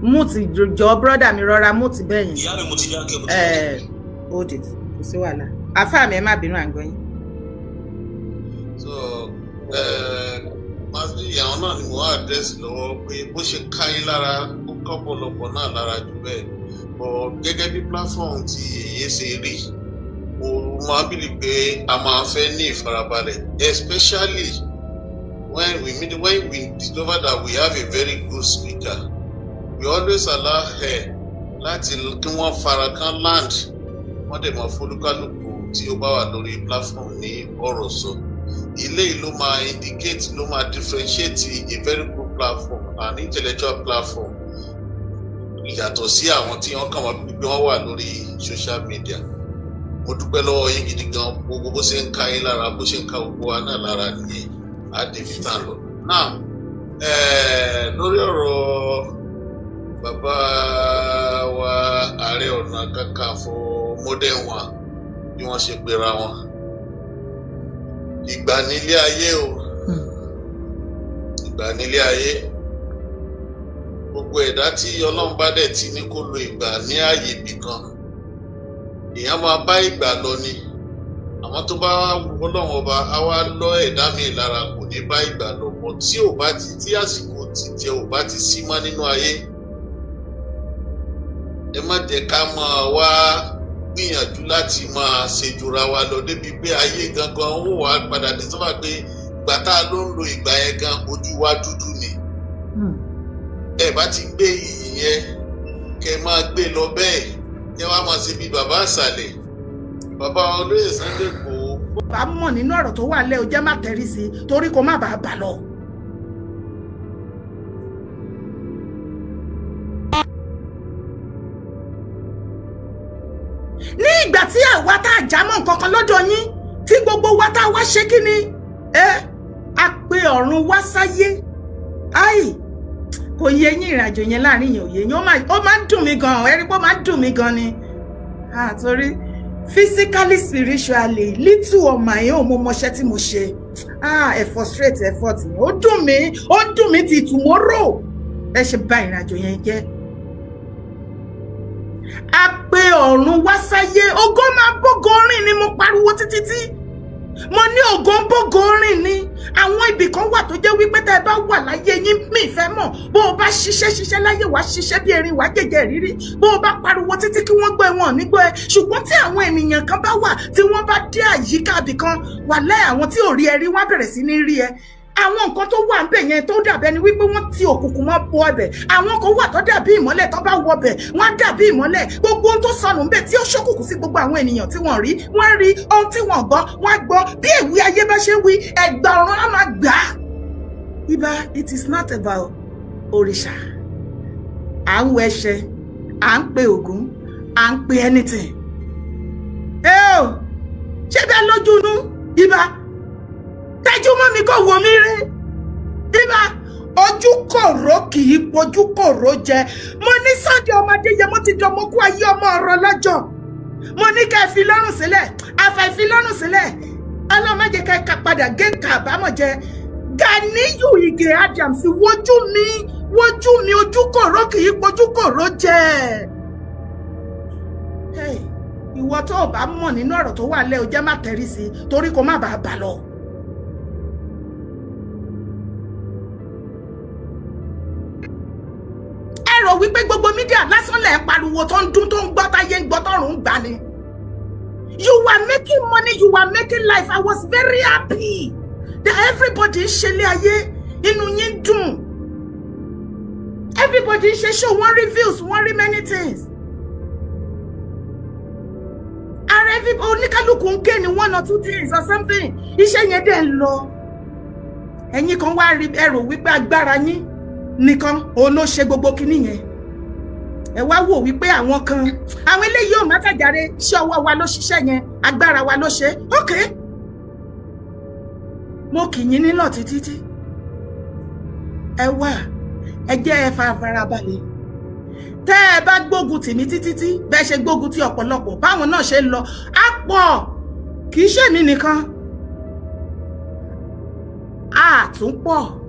Speaker 3: Mute jọ, brother mi, rọra mute bẹ́ẹ̀ yẹn.
Speaker 2: Ìyá mi, mo ti dákẹ́, mo ti dákẹ́.
Speaker 3: Ẹ hold it, kò sí wàhálà. Àfáà mi, ẹ má bínú, àgbọ̀yìn.
Speaker 6: So Masbi, àwọn náà ni mo wá address lọ́wọ́ pé bó ṣe ká yín lára, ó kọ́pọ̀lọpọ̀ náà lára jù bẹ́ẹ̀ bọ̀. Gẹ́gẹ́ bí platform ti èyí ṣe rí, mo máa believe pé a máa fẹ́ ní ìfarabalẹ̀, especially when we meet, when we discover that we have a very good speaker. We always allow her láti kí wọ́n fara kan land, wọ́n dẹ̀ máa fọlúkálùkù tí ó bá wà lórí platform ní ọ̀rọ̀ sọ. Ilé yìí ló máa indicate, ló máa differentiate a very good platform, an intellectual platform, yàtọ̀ sí àwọn tí wọ́n kàn wọ́n pé wọ́n wà lórí social media. Mo dúpẹ́ lọ́wọ́ yín gidi gan. Gbogbo bó ṣe ń ka yín lára, bó ṣe ń ka gbogbo wa náà lára nìyẹn. Á débi tá a lọ. Now, lórí ọ̀rọ̀ bàbá wa Ààrẹ Ọ̀nà Kakanfò modern one, bí wọ́n ṣe pera wọn, ìgbà nílé ayé o, ìgbà nílé ayé. Gbogbo ẹ̀dá tí Ọlọ́run bá dẹ̀ ti ní kó lo ìgbà ní ààyè ibì kan, èèyàn máa bá ìgbà lọ ni. Àwọn tó bá wù Ọlọ́run ọba, á wá lọ ẹ̀dá mi lára, kò ní bá ìgbà lọ mọ́. Tí ò bá ti tí àsìkò ti jẹ ò bá ti sí mọ́ nínú ayé. Ẹ má jẹ́ ká máa wá gbìyànjú láti máa ṣe jura wa lọ débi pé ayé gangan ó wà padà dé sọ́fà pé ìgbà tá a ló ń lo ìgbà yẹn gan, ojú wa dúdú ni. Ẹ bá ti gbé iyì yẹn, kẹ máa gbé lọ bẹ́ẹ̀, kẹ wá máa ṣe bí bàbá àṣàlẹ̀, bàbá olóyè Sunday Igboho.
Speaker 3: Bá mọ̀ nínú ọ̀rọ̀ tó wà lẹ́ o, jẹ́ má tẹ̀rí sí i torí kó má bàa bà lọ. Ní ìgbà tí àwa tá a já mọ́ nǹkan kan lọ́dọ̀ yín, tí gbogbo wa tá a wá ṣe kí ni ẹ a pe ọ̀run wá sáyé, ai, kò yé yín. Ìrìnàjò yẹn láàrin yẹn ò yé yín. Ó máa ń dùn mí gan. Ẹ rí pé ó máa ń dùn mí gan ni. Ah, torí physically, spiritually, little on my own, mo mọṣẹ́ tí mo ṣe. Ah, ẹ frustrate effort yẹn, ó dùn mí, ó dùn mí ti tomorrow. Ẹ ṣe bà ìrìnàjò yẹn jẹ́. A pe ọ̀run wá sáyé, ògo máa bógo rìn ni. Mo pariwo títí tí mo ní ògo ń bógo rìn ni. Àwọn ibì kan wà tó jẹ́ wípé tẹ́ ẹ bá wà láyé yín, mi ìfẹ́ mọ̀ bó o bá ṣiṣẹ́ ṣiṣẹ́ láyé, wàá ṣiṣẹ́ bí erin, wàá jẹjẹ rírí. Bó o bá pariwo títí kí wọ́n gbọ́ ẹ, wọn ò ní gbọ́ ẹ. Ṣùgbọ́n tí àwọn ènìyàn kan bá wà tí wọ́n bá dé àyíká ibì kan wà láì, àwọn tí ò rí ẹ rí, wọ́n á bẹ̀rẹ̀ sí ní rí ẹ. Àwọn nǹkan tó wà níbẹ̀ yẹn tó dàbí ẹni wípé wọ́n ti òkùnkùn mọ́ bọ ẹbẹ̀, àwọn kan wà tó dàbí ìmọ́lẹ̀, tó bá wọ bẹ̀, wọ́n á dàbí ìmọ́lẹ̀. Gbogbo ohun tó sọnù ńbẹ̀ tí ó ṣókùnkùn sí gbogbo àwọn ènìyàn tí wọ́n rí, wọ́n rí. Ohun tí wọ́n gbọ́, wọ́n á gbọ́. Bí èwe ayé bá ṣe ń wí, ẹ̀gbà ọ̀run á máa gbà á. Ibà, it is not about òrìṣà à ń wẹṣẹ, à ń pe Ògún, à ń pe anything. Ẹ o ṣé bẹ́ẹ̀ lójú inú? Ibà, tẹ́jú mọ́ mi kò wò mí rí. Ibà, ojú kòró kì í pojú kòró jẹ. Mo ní Sunday ọmọdé yẹ, mo ti dọmọ kú ayé ọmọ ọ̀rọ̀ lọ́jọ́. Mo ní ká ẹ fi lọ́rùn sílẹ̀, àfàìfi lọ́rùn sílẹ̀, ọlọ́mọdé ká ẹ ká padà gé kàbámọ̀ jẹ. Ganiyu Ige Adams, wojú mi, wojú mi, ojú kòró kì í pojú kòró jẹ. Hey, ìwọ tó o bá mọ̀ nínú ọ̀rọ̀ tó wà lẹ́ o, jẹ́ má tẹ̀rí sí i torí kó má bàa bà lọ. Ẹ rò wípé gbogbo media lásán lẹ̀ ń pariwo tó ń dún, tó ń gbọ́, táyé ń gbọ́, tọ́run ń gbà ni. You were making money, you were making life. I was very happy that everybody ń ṣe ilé ayé, inú yín dùn. Everybody ń ṣe show, wọ́n rí views, wọ́n rí many things. Ara every oníkálukú ń gé ní one or two things or something. Iṣẹ́ yẹn dẹ̀ ń lọ. Ẹ̀yin kan wá rí, ẹ rò wípé agbára yín nìkan òun ló ṣe gbogbo kinní yẹn. Ẹ wá wò wípé àwọn kan, àwọn eléyìí ò má tàjáre, ṣé ọwọ́ wa ló ṣiṣẹ́ yẹn, agbára wa ló ṣe. Ok, mo kì yín nílọ̀ títí tí ẹ wà. Ẹ jẹ́ ẹ farabalẹ̀. Tẹ́ ẹ bá gbógun tì mí títí tí bẹ́ẹ̀ ṣe gbógun ti ọ̀pọ̀lọpọ̀, báwọn náà ṣe ń lọ á pọ̀, kì í ṣèmi nìkan, á tún pọ̀,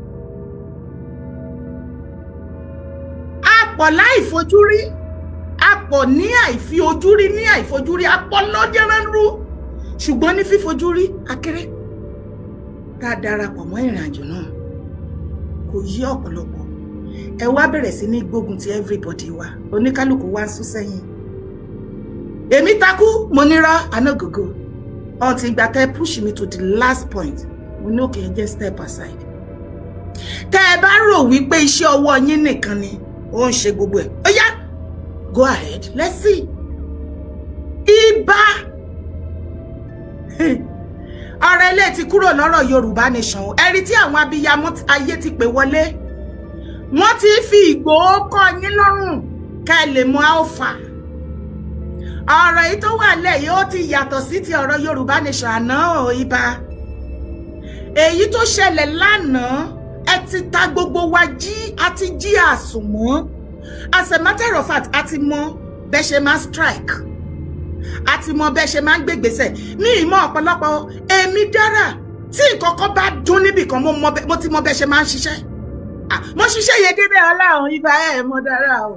Speaker 3: á pọ̀ láì fojú rí, á pọ̀ ní àìfi ojú rí, ní àìfojú rí, á pọ̀ lọ́jọ́ránrú, ṣùgbọ́n ní fífojú rí akéré tá a darapọ̀ mọ́ ìrìn àjò náà kò yí ọ̀pọ̀lọpọ̀. Ẹ wá bẹ̀rẹ̀ sí ní gbógun ti everybody wa, oníkálukú wá ń sún sẹ́yìn. Èmi takú, mo nira anágògó until ìgbà tẹ́ push me to the last point. Mo ní okay, ẹ jẹ́ step aside. Tẹ́ ẹ bá rò wípé iṣẹ́ ọwọ́ yín nìkan ni ó ń ṣe gbogbo ẹ̀, ó yá, go ahead, let's see. Ibà, ọ̀rọ̀ ilé ti kúrò lọ́rọ̀ Yorùbá Nation. Ẹ̀rí tí àwọn abiyamọ ayé ti pè wọlé, wọ́n ti fi Ìgbòho kọ́ yín lọ́rùn ká ẹ lè mọ alpha. Ọ̀rọ̀ yìí tó wà lẹ̀ yìí, ó ti yàtọ̀ sí ti ọ̀rọ̀ Yorùbá Nation àná ò. Ibà, èyí tó ṣẹlẹ̀ lánàá, ẹ ti ta gbogbo wa jí, a ti jí àsùnmọ́. As a matter of fact, a ti mọ bẹ́ẹ̀ ṣe máa strike, a ti mọ bẹ́ẹ̀ ṣe máa ń gbégbèsè ní ìmọ̀ ọ̀pọ̀lọpọ̀. Èmi dára, tí nǹkan kan bá dún níbì kan, mo ti mọ bẹ́ẹ̀ ṣe máa ń ṣiṣẹ́. Mo ṣiṣẹ́ yẹn débẹ̀. Ọlọ́run, ibà, ẹ̀ mọ dára o.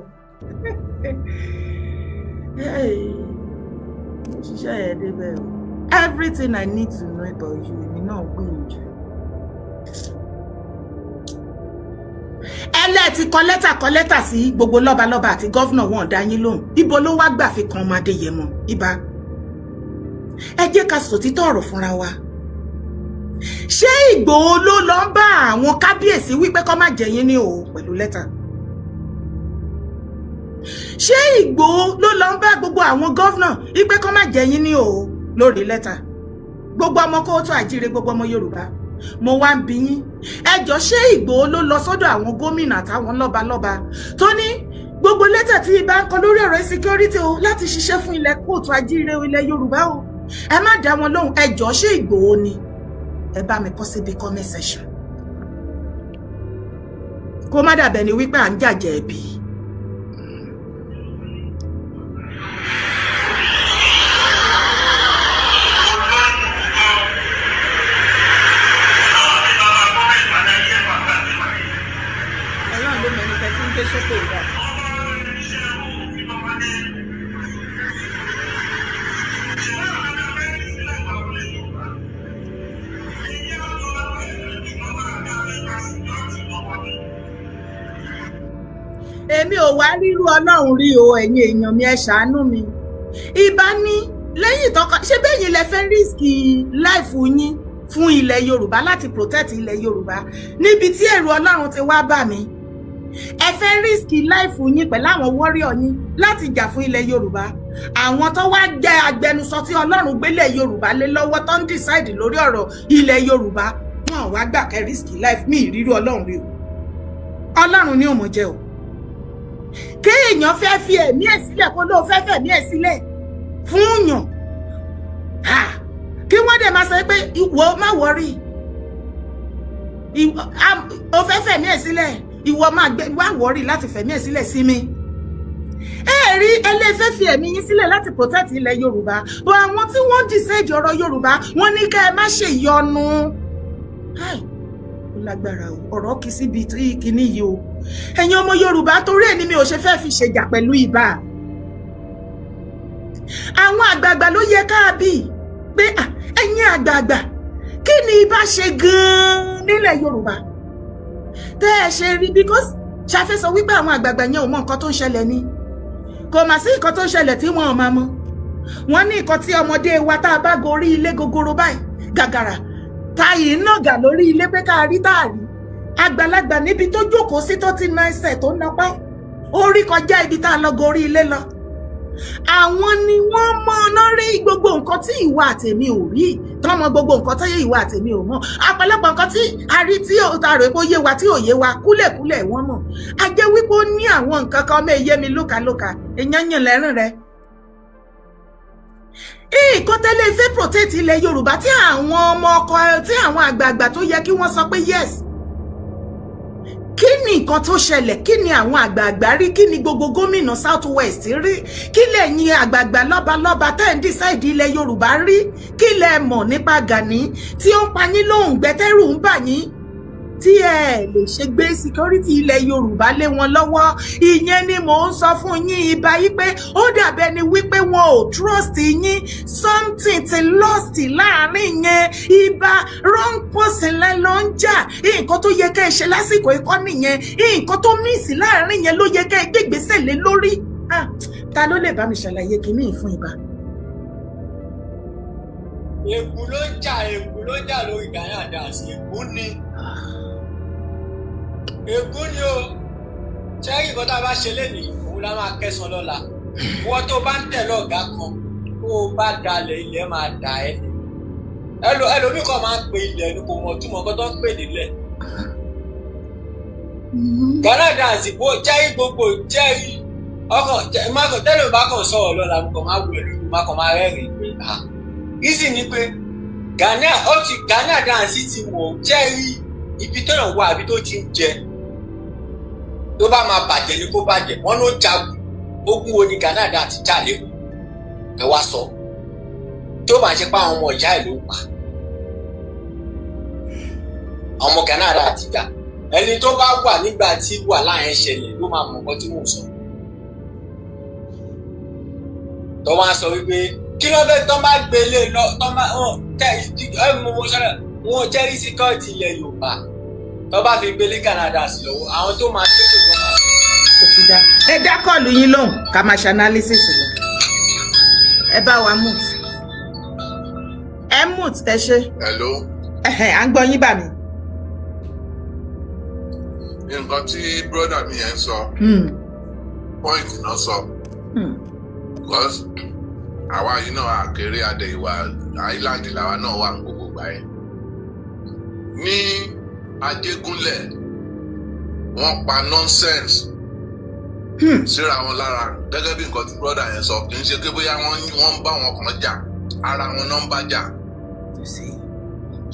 Speaker 3: Mo ṣiṣẹ́ yẹn débẹ̀ o. Everything I need to know about you, èmi náà gbìyànjú. Ẹ Ẹlẹ́ẹ̀tì kọ lẹ́tà, kọ lẹ́tà sí gbogbo lọ́balọ́ba àti governor, wọn dá yín lóhùn. Ibo ló wá gbà fi kan ọmọ Adéyẹmọ? Ibà, ẹ jẹ́ ká sòtítọ́ ọ̀rọ̀ fúnra wa. Ṣé Ìgbòho ló lọ ń bá àwọn kábíyèsí wípé kó má jẹ yín ní o pẹ̀lú lẹ́tà? Ṣé Ìgbòho ló lọ ń bá gbogbo àwọn governor wípé kó má jẹ yín ní o lórí lẹ́tà? Gbogbo ọmọ kóòtù àjíire, gbogbo ọmọ Yorùbá, mo wá ń bi yín, ẹjọ́, ṣé Ìgbòho ló lọ sọ́dọ̀ àwọn gómìnà àtàwọn lọ́balọ́ba tó ní gbogbo lẹ́tà tí ibà ń kọ lórí ọ̀rọ̀ insecurity o, láti ṣiṣẹ́ fún ilẹ̀ kóòtù àjíire, ilẹ̀ Yorùbá o, ẹ má dá wọn lóhùn? Ẹjọ́, ṣé Ìgbòho ni? Ẹ bá mi kọ síbi comment section, kó má dàbẹ̀ ni wípé à ń jàjẹ́ ẹ̀bí. Ọlọ́run ló mẹ́ni tẹ́ tí ń gbé ṣépè ìgbà. Èmi ò wá rírú Ọlọ́run rí o. Ẹ̀yin èèyàn mi, ẹ ṣàánú mi. Ìbá ní lẹ́yìn tọkọ ṣé bẹ́yìn lẹ fẹ́ risk life yín fún ilẹ̀ Yorùbá, láti protect ilẹ̀ Yorùbá, níbi tí ẹ̀rù Ọlọ́run ti wá bà mí. Ẹ fẹ́ risk life yín pẹ̀lú àwọn warrior yín láti jà fún ilẹ̀ Yorùbá. Àwọn tó wá jẹ́ agbẹnusọ tí Ọlọ́run gbélé Yorùbá lé lọ́wọ́, tó ń decide lórí ọ̀rọ̀ ilẹ̀ Yorùbá, wọn wá gbà kẹ́ risk life mi. Ìrírí Ọlọ́run rí o. Ọlọ́run ní òmò jẹ́ o. Kéèyàn fẹ́ fi ẹ̀mí ẹ̀ sílẹ̀, kó ló fẹ́ fẹ̀mí ẹ̀ sílẹ̀ fún yàn, kí wọ́n dẹ̀ máa sọ pé ìwọ má worry, o fẹ́ fẹ̀mí ẹ̀ sílẹ̀, ìwọ máa gbé wá worry láti fẹ̀mí ẹ̀ sílẹ̀ sí mi. Ẹ rí, ẹlẹ́fẹ́ fi ẹ̀mí yín sílẹ̀ láti protect ilẹ̀ Yorùbá, bọ́ àwọn tí wọ́n decide ọ̀rọ̀ Yorùbá, wọ́n ní ká ẹ má ṣe ìyọnu. Ó lágbára o. Ọ̀rọ̀ kì í síbi tí kinní yìí o. Ẹ̀yin ọmọ Yorùbá, torí ẹ̀ ni mi ò ṣe fẹ́ fi ṣèjà pẹ̀lú ibà. Àwọn àgbààgbà ló yẹ káàbì pé ẹ̀yin àgbààgbà, kí ni ibà ṣe gan-an nílẹ̀ Yorùbá tẹ́ ẹ ṣe rí? Because ṣàfẹ́ sọ wípé àwọn àgbààgbà yẹn ò mọ nǹkan tó ń ṣẹlẹ̀ ni? Kò mà sí nǹkan tó ń ṣẹlẹ̀ tí wọn ò máa mọ̀. Wọ́n ní nǹkan tí ọmọdé wa tá a bá gorí ilé gogoro báyìí, gàgàrà táyì nàgà lórí ilé pé ká rí tá a rí, àgbàlagbà níbi tó jókòó sí, tó ti na ẹsẹ̀, tó napá, ó rí kọjá ibi tá a lọ gorí ilé lọ. Àwọn ni wọ́n mọ ọ́nà rí gbogbo nǹkan tí ìwà àtèmi ò rí, tán mọ gbogbo nǹkan tí ìwà àtèmi ò mọ̀. Àpẹlẹpọ nǹkan tí a rí tí ta rò pé ó yé wa, tí ò yé wa kúlẹ̀kúlẹ̀, wọ́n mọ̀. A jẹ́ wípé ó ní àwọn nǹkan kan ọmọ èyé mi lókàlókà èèyàn yàn lẹ́rìn rẹ̀. Nǹkan tẹ́lẹ̀ fẹ́ protect ilẹ̀ Yorùbá, tí àwọn ọmọ ọkọ, tí àwọn àgbààgbà tó yẹ kí wọ́n sọ pé yes, kí ni nǹkan tó ṣẹlẹ̀? Kí ni àwọn àgbààgbà rí? Kí ni gbogbo gómìnà South West rí? Kí lẹ̀yin àgbààgbà lọ́balọ́ba tẹ́ ń decide ilẹ̀ Yorùbá rí? Kí lẹ mọ̀ nípa Gani tí ó ń pa yín lóhùn gbẹ́tẹ́rù ń bà yín, tí ẹ lè ṣe gbé security ilẹ̀ Yorùbá lé wọn lọ́wọ́? Ìyẹn ni mò ń sọ fún yín, ibà yí pé ó dàbẹ́ ni wípé wọn ò trust yín. Something ti lost láàrin yẹn. Ibà, wrong person lẹ ló ń jà. Nǹkan tó yẹ kẹ́ ẹ ṣe lásìkò ikọ́ nìyẹn. Nǹkan tó miss láàrin yẹn ló yẹ kẹ́ ẹ gbégbèsè lé lórí. Ta ló lè bá mi ṣàlàyé kínní fún ibà?
Speaker 7: Ègún ló ń jà, ègún ló ń jà lórí Gani Adams. Ègún ni, ègún ni o. Ṣẹ́rí, nǹkan tá a bá ṣe lénìí, òun la máa kẹsàn lọ́la. Ìwọ tó bá ń tẹ̀lé ọ̀gá kan, tó o bá dalẹ̀, ilẹ̀ máa dà ẹ́ ni. Ẹlòmíì kan máa ń pe ilẹ̀ ni, kò mọ̀ túmọ̀ nǹkan tó ń pè nílẹ̀. Gani Adams bó jẹ́rí gbogbo jẹ́rí ọkàn mákàn tẹ́lẹ̀ bá kàn sọ̀rọ̀ lọ́la, mo kàn máa wù ẹ́ lóru, má kàn máa rẹ́rìn-ín pé ah, easy ni pé Gani ó ti Gani Adams ti mọ̀. Jẹ́rí, ibi tó yàn wá àbí tó ti ń jẹ, tó bá máa bàjẹ́ ni kó bàjẹ́. Wọ́n ló jagun. Ogun wo ni Gani Adams ti jà lẹ́kọ̀ọ́? Ẹ wá sọ. Tó bá ń ṣe pé àwọn ọmọ ìyá ẹ̀ ló ń pa àwọn ọmọ Gani Adams ti jà, ẹni tó bá wà nígbà tí wàhálà yẹn ṣẹlẹ̀ ló máa mọ̀ nǹkan tí mò ń sọ. Tó wá sọ wípé kí ló fẹ́ tó bá gbélé lọ, tó bá tẹ ẹ mọ mo sọ̀rọ̀ wọn jẹ́rìí sí kọ́ọ̀tì ilẹ̀ Yorùbá. Tó bá fi gbélé Gani Adams lọ́wọ́, àwọn tó máa ṣépè tó máa
Speaker 3: Ó ti dá. Ẹ dá call yín lóhùn, ká máa ṣe analysis lọ. Ẹ bá wa mute. Ẹ mute, ẹ ṣe.
Speaker 6: Hello.
Speaker 3: Ẹhẹ̀, à ń gbọ́ yín, bà mí.
Speaker 6: Nǹkan tí brother mi yẹn sọ, point náà sọ, because àwa yìí náà àkèrè adẹ ìwà island làwa náà wà ní gbogbo ìgbà yẹn. Ní Ajégúnlẹ̀, wọ́n pa nonsense síra wọn lára, gẹ́gẹ́ bí nǹkan tí brother yẹn sọ. Kì í ṣe pé bóyá wọ́n ń bá wọn kan jà, ara wọn náà ń bá jà.
Speaker 3: You see.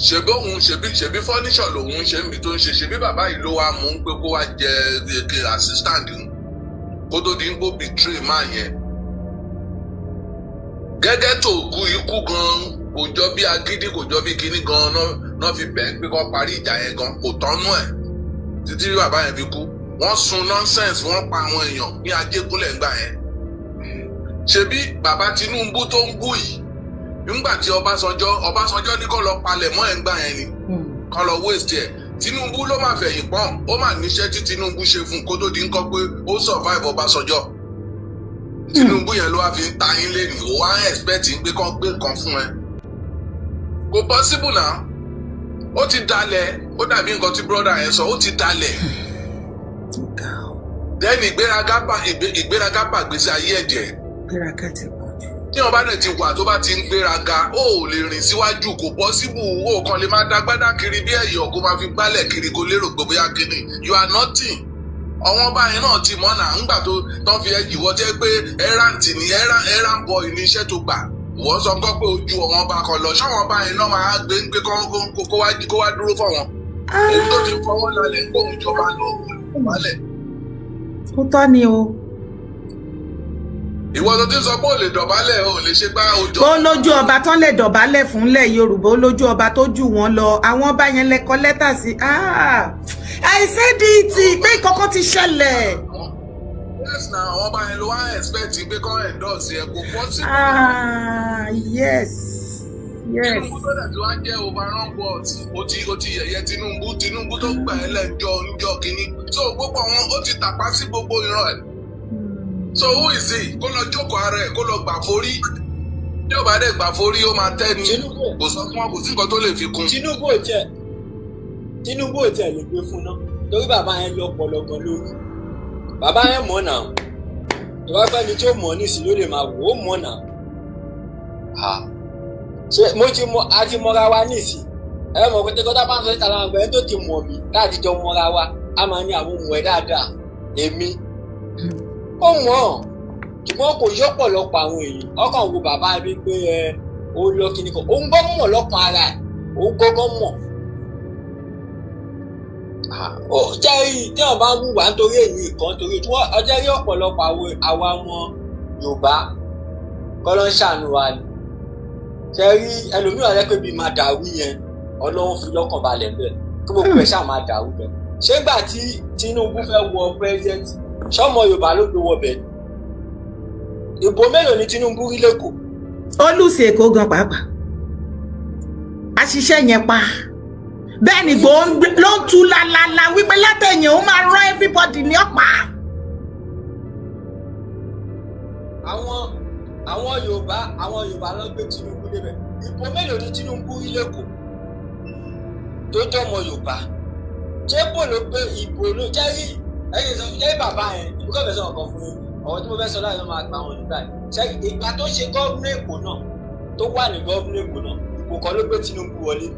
Speaker 6: Ṣebí òun ṣebí furniture lòun ń ṣe níbi tó ń ṣe. Ṣebí bàbá yìí ló wá mú un pé kó wá jẹ eke assistant ń kó tó di ń kó betray máa yẹn. Gẹ́gẹ́ tó kú ikú gan, kò jọ bí agídí, kò jọ bí kinní gan náà fi bẹ́ẹ̀ pé kó parí ìjà yẹn gan, kò tọ́nú ẹ̀ títí bàbá yẹn fi kú. Wọ́n sun nonsense, wọ́n pa àwọn èèyàn ní Ajégúnlẹ̀ ńgbà yẹn. Ṣebí bàbá Tinubu tó ń bú yìí, nígbà tí Ọbásanjọ́ ní kó lọ palẹ̀ mọ́ ẹ̀ ńgbà yẹn ni, kó lọ waste ẹ̀. Tinubu ló máa fẹ̀yìn pọ́n. Ó máa níṣẹ́ tí Tinubu ṣe fún un kó tó di ńkọ́ pé ó survive Ọbásanjọ́. Tinubu yẹn ló wá fi ń ta yín lé ní, ó wá ń expect pé kán gbé nǹkan fún ẹ. Kò possible náà. Ó ti dalẹ̀. Ó dàbí nǹkan tí brother yẹn sọ, ó ti dalẹ̀. Then ìgbéraga bà gbèsè ayé ẹ̀jẹ̀.
Speaker 3: Gbéraga ti pọ̀ jù.
Speaker 6: Tí wọn bá dẹ̀ ti wà, tó bá ti ń gbéraga, ó ò lè rìn síwájú. Kò possible. Ó kàn lè máa dágbádá kiri bí ẹ̀yọ̀, kó máa fi gbálẹ̀ kiri, kó lérò pé bóyá kíni. You are nothing. Ọ̀wọ́n báyìí náà ti mọ̀ náà ńgbà tó tán fi ẹjì wọ́n jẹ́ pé errand ni, errand boy ní iṣẹ́ tó gbà. Wọ́n sọ kọ́ pé ojú ọ̀wọ́n bá kan lọ ṣáwọn báyìí náà máa gbé ń gbé kó wá dúró fọ̀wọ́n èyí tó ti fọwọ́ lálẹ́ kóun jọba lọ wálẹ̀.
Speaker 3: Ó tọ́ ni o.
Speaker 6: Ìwọ tó ti ń sọ pé ò lè dọ̀bálẹ̀, ò lè ṣe gbá òjò.
Speaker 3: Ó lójú ọba tán lè dọ̀bálẹ̀ fúnlẹ̀ Yorùbá, ó lójú ọba tó jù wọ́n lọ. Àwọn ọba yẹn lẹ kọ lẹ́tà sí. Ah, I said it pé kọ́kọ́ ti ṣẹlẹ̀.
Speaker 6: Yes na, àwọn ọba yẹn ló wá expect pé kọ́ endorse ẹ. Kò possible.
Speaker 3: Ah, yes.
Speaker 6: Tinubu tó dẹ̀ tó wá jẹ́ overrun boss, ó ti yẹ̀yẹ́ Tinubu. Tinubu tó gbà ẹ́ lẹ́jọ́ ńjọ́ kínní, so gbogbo àwọn ó ti tàpá sí gbogbo ìran ẹ̀. So who is he? Kó lọ jókòó ara ẹ̀, kó lọ gbà forí. Tí ò bá dẹ̀ gbà forí, ó máa tẹ́ ni.
Speaker 7: Tinubu
Speaker 6: Kò sọ fún wọn, kò sí nǹkan tó lè fi kún.
Speaker 7: Tinubu ò tiẹ̀ lè gbé fún ná, torí bàbá yẹn lọ́pọlọ gan lórí. Bàbá yẹn mọ̀ náà. Tó bá pẹ́ ni tí ó mọ̀ nísìnyí ló lè máa wò ó mọ̀ náà. Ah. Ṣé mo ti mọ, a ti mọra wa nísìn. Ẹ mọ̀ pé tẹ́kọ́tà bá ń sọ síta láwọn àgbẹ̀ tó ti mọ̀ mí láti jọ mọra wa, a máa ní àwọn mọ̀ ẹ́ dáadáa. Èmi ó mọ̀ ọ́, ṣùgbọ́n kò yọ́pọ̀lọpọ̀ àwọn èèyàn. Ọkàn wo bàbá mi pé ẹ ó lọ kíní kan, òun gbọ́ mọ̀ lọ́kàn ara ẹ̀, òun gọ́gọ́ mọ̀. Ó jẹ́ rí tí wọ́n bá ń wùwà nítorí èyí kan, torí tí wọ́n ọjọ́ rí ọ̀pọ̀lọpọ̀ àwa ọmọ Yorùbá kọ́ ló ń ṣàánú wa ni. Ṣe rí ẹlòmíràn rẹ pé bí máa dàrú yẹn, Ọlọ́run fi lọ́kàn balẹ̀ bẹ́ẹ̀ kí gbogbo ẹ̀ ṣáà máa dàrú bẹ́ẹ̀. Ṣé gbà tí Tinubu fẹ́ wọ president, ṣọmọ Yorùbá ló gbé wọbẹ̀? Ìbò mélòó ni Tinubu rí lẹ́kọ̀ọ́?
Speaker 3: Ó lùsì Èkó gan pàápàá. Àṣìṣe yẹn pa bẹ́ẹ̀ ni Ìgbòho ló ń tu lálálá wípé látẹ̀yìn ó máa rán everybody ní ọ̀pá.
Speaker 7: Àwọn Yorùbá ló gbé Tinubu débẹ̀. Ìbò mélòó ni Tinubu rí lẹ́kọ̀ọ́ tó jọmọ Yorùbá? Ṣé bò ló gbé ìbò ló jẹ́ rí? Ẹ̀yìn sọ jẹ́ bàbá yẹn ìbúkọ̀ fẹ́ sọ̀rọ̀ kan fún yín. Ọ̀rọ̀ tí mo fẹ́ sọ láti máa gbà wọn nígbà yìí, ṣé ìgbà tó ṣe governor Èkó náà, tó wà ní governor Èkó náà, ìbò kan ló gbé Tinubu wọlé.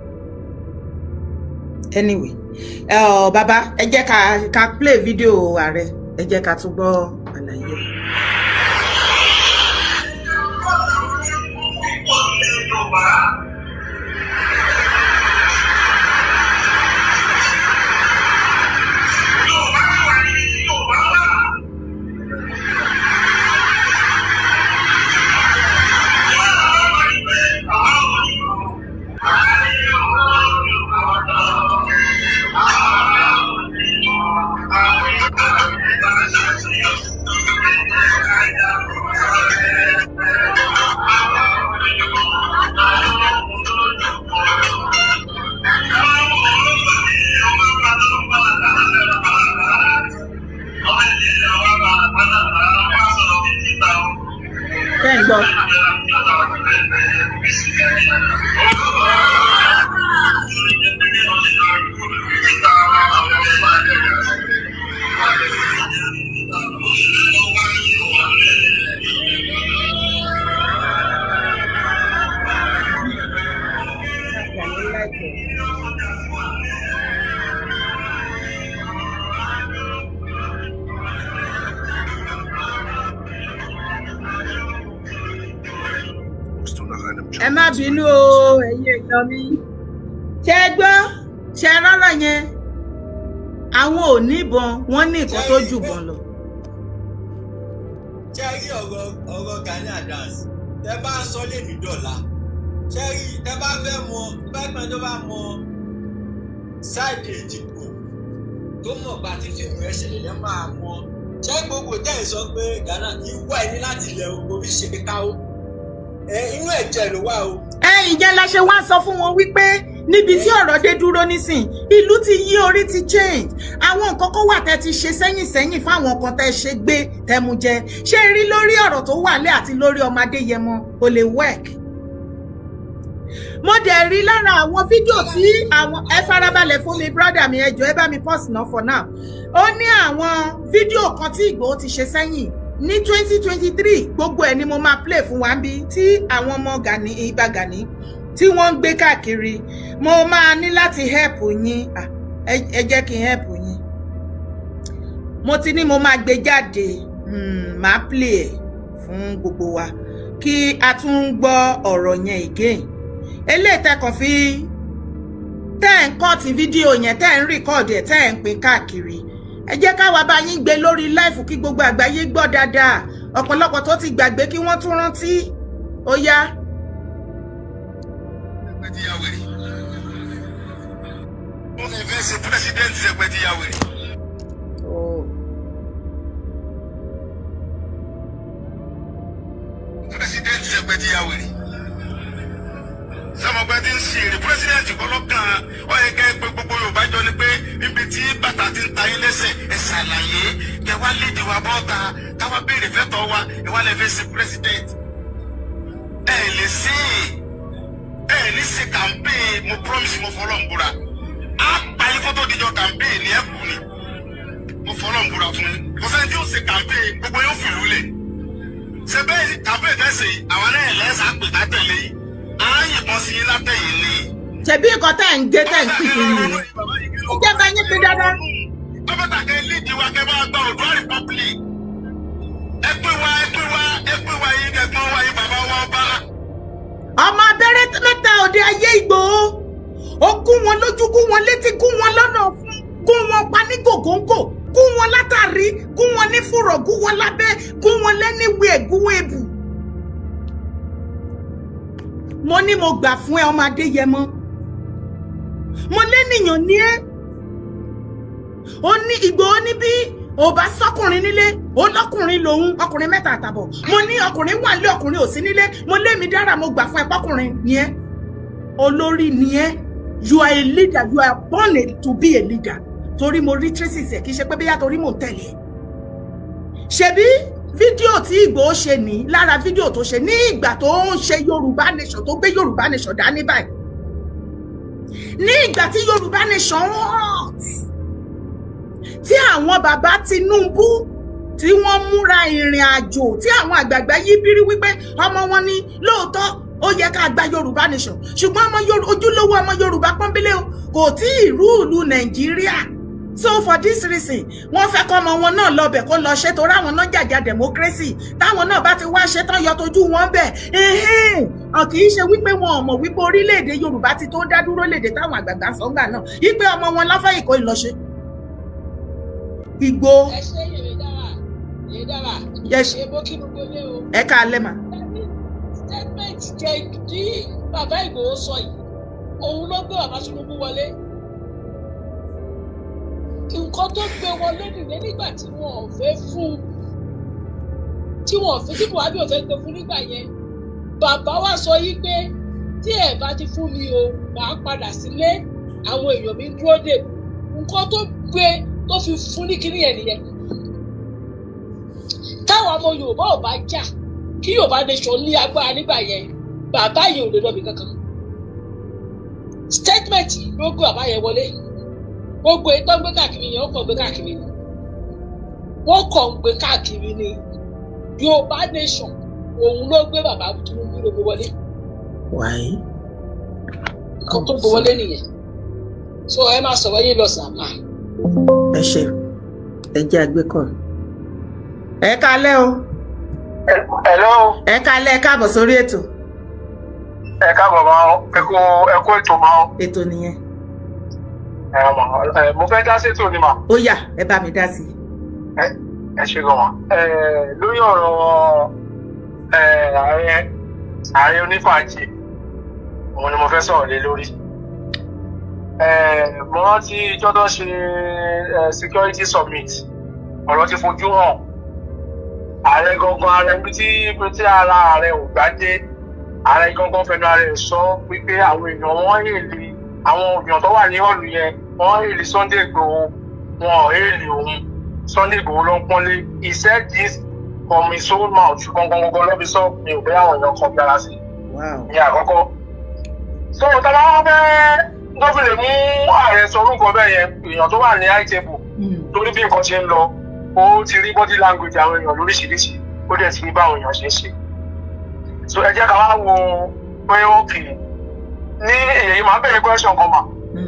Speaker 3: Anyway, ẹ ọ bàbá, ẹ jẹ́ ká play video ààrẹ, ẹ jẹ́ ká tún gbọ́ àlàyé. Gani like it. Ẹ má bínú o, ẹ̀yin èèyàn mi. Ṣe é gbọ́? Ṣe é rọ́rọ̀ yẹn? Àwọn ò níbọn, wọ́n ní nǹkan tó jù bọ́n lọ.
Speaker 7: Ṣe rí ọ̀rọ̀ Gani Adams, tẹ bá ń sọ lèmi dọ̀la, ṣe rí, tẹ bá fẹ́ mọ pẹ́pẹ́ tó bá mọ sáìdì Èjìgbò tó mọ̀ gba tí fíìmù rẹ̀ ṣẹlẹ̀ lẹ́ máa mọ. Ṣé gbogbo tẹ́ ẹ̀ sọ pé Ghana ìwà ẹni láti ilẹ̀ ògbó fi ṣe káwó ẹ, inú ẹ̀jẹ̀ ló wà o.
Speaker 3: Ẹ ìyẹn la ṣe wá sọ fún wọn wípé níbi tí ọ̀rọ̀ dé dúró nísìn, ìlú ti yí, orí ti change. Àwọn nǹkan kan wà tẹ́ ti ṣe sẹ́yìn sẹ́yìn fáwọn kan tẹ́ ṣe gbé tẹ́mu jẹ. Ṣé rí lórí ọ̀rọ̀ tó wà lẹ́ àti lórí ọmọ Adéyẹmọ, kò lè work. Mo dẹ̀ rí lára àwọn fídíò tí àwọn, ẹ farabalẹ̀ fún mi, brother mi, ẹ jọ̀ọ́, ẹ bá mi pause náà for now. Ó ní àwọn fídíò kan tí Ìgbòho ti ṣe sẹ́yìn ní 2023. Gbogbo ẹ̀ ni mo máa play fún wa bí tí àwọn ọmọ Gani, Ìbà Gani, tí wọ́n ń gbé káàkiri. Mo máa ní láti help yín. Ah, ẹ jẹ́ kí n help yín. Mo ti ní mo máa gbé jáde, máa play ẹ̀ fún gbogbo wa kí a tún gbọ́ ọ̀rọ̀ yẹn again. Eléyìí tẹ́ kàn fi tẹ́ ẹ̀ ń cut fídíò yẹn, tẹ́ ẹ̀ ń record ẹ̀, tẹ́ ẹ̀ ń pín káàkiri, ẹ jẹ́ káwa bá yín gbé lórí live kí gbogbo àgbáyé gbọ́ dáadáa. Ọ̀pọ̀lọpọ̀ tó ti gbàgbé, kí wọ́n tún rántí. Ó yá.
Speaker 6: Ẹgbẹ́ ti ya wèrè. Wọ́n lè fẹ́ ṣe president, ẹgbẹ́ ti ya wèrè.
Speaker 3: Oh.
Speaker 6: President, ẹgbẹ́ ti ya wèrè. Sọmọgbẹ́ ti ń ṣe èrè president kọ́ lọ́kàn. Ó yẹ kẹ́ ẹ pé gbogbo Yorùbá jọ ni pé níbi tí bàtà ti ń ta yín lẹ́sẹ̀, ẹ ṣàlàyé kẹ wá léde wa bọ́ta káwá béèrè fẹ́tọ̀ wa. Ẹ wá lè fẹ́ ṣe president. Ẹ lè ṣe é, ẹ ní ṣe campaign. Mo promise, mo fọlọ́ ń búra, á pa yín kó tó dijọ́ campaign ní ẹ kù ni. Mo fọlọ́ ń búra fún yín, kò sẹ́ni tí ó ṣe campaign, gbogbo yóò fìlú lẹ̀ ṣe bẹ́ẹ̀. Campaign tẹ̀sí àwọn náà lẹ́sà pè ká tẹ̀lé yìí, á yìnbọn sí yín látẹ̀yìn ni.
Speaker 3: Ṣebí nǹkan tẹ́ ẹ̀ ń gé, tẹ́ ẹ̀ ń pín kiri nìyẹn. Ẹ jẹ́ bá yín pín dáadáa.
Speaker 6: Tọ́bọ̀tà kẹ́ lídìí wa, kẹ́ bá gba Oòduà Republic. Ẹ pé wa, ẹ pé wa, ẹ pé wa yín kẹ́gbọ́n wa yín bàbá wa ọba.
Speaker 3: Ọmọ abẹ́rẹ́ mẹ́ta òde ayé, Ìgbòho, ó gún wọn lójú, gún wọn létí, gún wọn lọ́nà fún, gún wọn pa ní gògóńgò, gún wọn látàrí, gún wọn ní fùrọ̀, gún wọn lábẹ́, gún wọn lẹ́níwèé, gún wọn ebù. Mo ní mo gbà fún ẹ, ọmọ Adéyẹmọ. Mo lẹ́nìyàn ní ẹ́. Ó ní Ìgbòho ní bí ò bá sọkùnrin nílé, ó lọkùnrin lòun, ọkùnrin mẹ́ta àtàbọ̀. Mo ní ọkùnrin wà nílé, ọkùnrin ò sí nílé. Mo lémi dára, mo gbà fún ẹ pọkùnrin ni ẹ, olórí ni ẹ. You are a leader, you are born to be a leader. Torí mo rí traces ẹ, kì í ṣe pé bóyá torí mò ń tẹ̀lé. Ṣebí fídíò tí Ìgbòho ṣe ní, lára fídíò tó ṣe ní ìgbà tó ń ṣe Yorùbá Nation, tó gbé Yorùbá Nation dání báyìí, ní ìgbà tí Yorùbá Nation hot, tí àwọn bàbá Tinubu tí wọ́n múra ìrìn àjò, tí àwọn àgbààgbà yí bírí wípé ọmọ wọn ní lóòótọ́, ó yẹ ká gba Yorùbá Nation, ṣùgbọ́n ọmọ ojúlówó ọmọ Yorùbá pọ́nbélé o kò tí ì rule Nàìjíríà. So for this reason, wọ́n fẹ́ kọ́ ọmọ wọn náà lọ bẹ̀ kó lọ ṣe, torí àwọn náà jàjà democracy. Táwọn náà bá ti wá ṣe tán, yọ tójú wọn bẹ̀. Kì í ṣe wípé wọn ò mọ̀ wípé orílẹ̀-èdè Yorùbá ti tó dá dúró léde táwọn àgbààgbà sọ́ngbà náà wípé ọmọ wọn lọ́fẹ̀ẹ́ ìkó ìlọṣe. Ìgbò.
Speaker 8: Ẹ ṣe, yèrè dára, yèrè dára.
Speaker 3: Yes.
Speaker 8: Ṣe bó kí gbogbo ilé o.
Speaker 3: Ẹ káalẹ́ mà.
Speaker 8: Statement jẹ tí bàbá Ìgbòho sọ yìí, òun ló gbé bàbá Tinubu wọlé. Nǹkan tó gbé wọlé nìyẹn. Nígbà tí wọn ò fẹ́ fún un, tí wọn ò fẹ́, tí Buhari ò fẹ́ gbé fún nígbà yẹn, bàbá wa sọ yìí pé tí ẹ bá ti fún mi o, màá padà sílé, àwọn èèyàn mi ń dúró dè mí. Nǹkan tó gbé tó fi fún ní kíní yẹn nìyẹn. Táwọn ọmọ Yorùbá ò bá jà kí Yorùbá Nation ní agbára nígbà yẹn. Bàbá yẹn ò lè lọ́bi kankan. Statement ló gbé bàbá yẹn wọlé. Gbogbo ètò gbé káàkiri yẹn, ó kàn gbé káàkiri ni, wọ́n kàn ń gbé káàkiri ni. Yorùbá Nation, òun ló gbé bàbá Tinubu, ló gbé wọlé.
Speaker 3: Wáyé.
Speaker 8: Nǹkan tó gbé wọlé nìyẹn. So ẹ máa sọ̀rọ̀ yín lọ sàmà.
Speaker 3: Ẹ ṣe, ẹ jẹ́ àgbékọ̀. Ẹ kálẹ́ o.
Speaker 5: Hello.
Speaker 3: Ẹ kálẹ́, ẹ káàbọ̀ sórí ètò.
Speaker 5: Ẹ káàbọ̀ máa ń ẹ kú ètò máa ń.
Speaker 3: Ètò nìyẹn.
Speaker 5: Ẹ mà ẹ, mo fẹ́ dá sétò ni mà.
Speaker 3: Ó yá, ẹ bá mi dá sí i.
Speaker 5: Ẹ ṣe gan mà. Ẹ lórí ọ̀rọ̀ ẹ ààrẹ onífàájì, òun ni mo fẹ́ sọ̀rọ̀ lé lórí. Ẹ mo rántí ijọ́ tó ṣe security summit, ọ̀rọ̀ ti fojú hàn. Ààrẹ gangan, ààrẹ ibi tí ara ààrẹ ò gbá dé, ààrẹ gangan fẹnu ara ẹ̀ sọ wípé àwọn èèyàn wọ́n hail, àwọn èèyàn tó wà ní hall yẹn, wọ́n hail Sunday Igboho, wọn ò hail òun. Sunday Igboho ló ń pọ́nlé. He said this from his own mouth gangan gangan lọ́bi sọ. Mi ò bẹ́ àwọn èèyàn kan gbára sí ní àkọ́kọ́. So tọ́lá wọn fẹ́ tó fi lè mú ààrẹ sọ orúkọ bẹ́ẹ̀ yẹn, èèyàn tó wà ní high table, torí bí nǹkan ṣe ń lọ, ó ti rí body language àwọn èèyàn lóríṣiríṣi, ó dẹ̀ ti rí báwọn èèyàn ṣe ń ṣe. So ẹ jẹ́ ká wá wo pé òkè ní èyí máa bẹ̀rẹ̀ question kan mà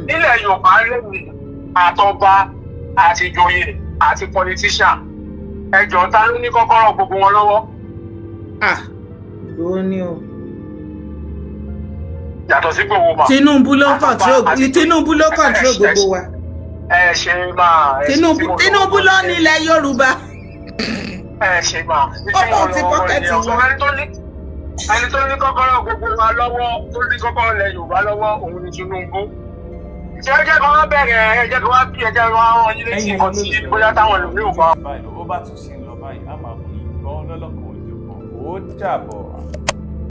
Speaker 5: nílẹ̀ Yorùbá lẹ́yìn àtọba àti ìjòyè àti politician, ẹjọ́, ta ló ní kọ́kọ́rọ́ gbogbo wọn lọ́wọ́?
Speaker 3: Ah, Ìgbòho ni o.
Speaker 5: Yàtọ̀ sí Ìgbòho mà.
Speaker 3: Tinubu ló ń control, Tinubu ló control gbogbo wa.
Speaker 5: Ẹ ṣe máa ẹ ṣe.
Speaker 3: Tinubu, Tinubu ló ní ilẹ̀ Yorùbá.
Speaker 5: Ẹ ṣe máa.
Speaker 3: Ó kàn ti pocket wọn.
Speaker 5: Ẹni tó ní kọ́kọ́rọ́ gbogbo wa lọ́wọ́, tó ní kọ́kọ́rọ́ ilẹ̀ Yorùbá lọ́wọ́, òun ni Tinubu. Ṣé ẹ jẹ́ kí wọ́n bẹ̀rẹ̀, ẹ jẹ́ kí wọ́n bí, ẹ jẹ́ kí wọ́n rán yín létí nǹkan tí bóyá táwọn ẹlòmíì ò bá.
Speaker 1: Báyìí lọ, ó bá tún ṣe ń lọ báyìí, a máa mú ìgbọ́ lọ́lọ́kan òjọ̀kan. Ó dàbọ̀.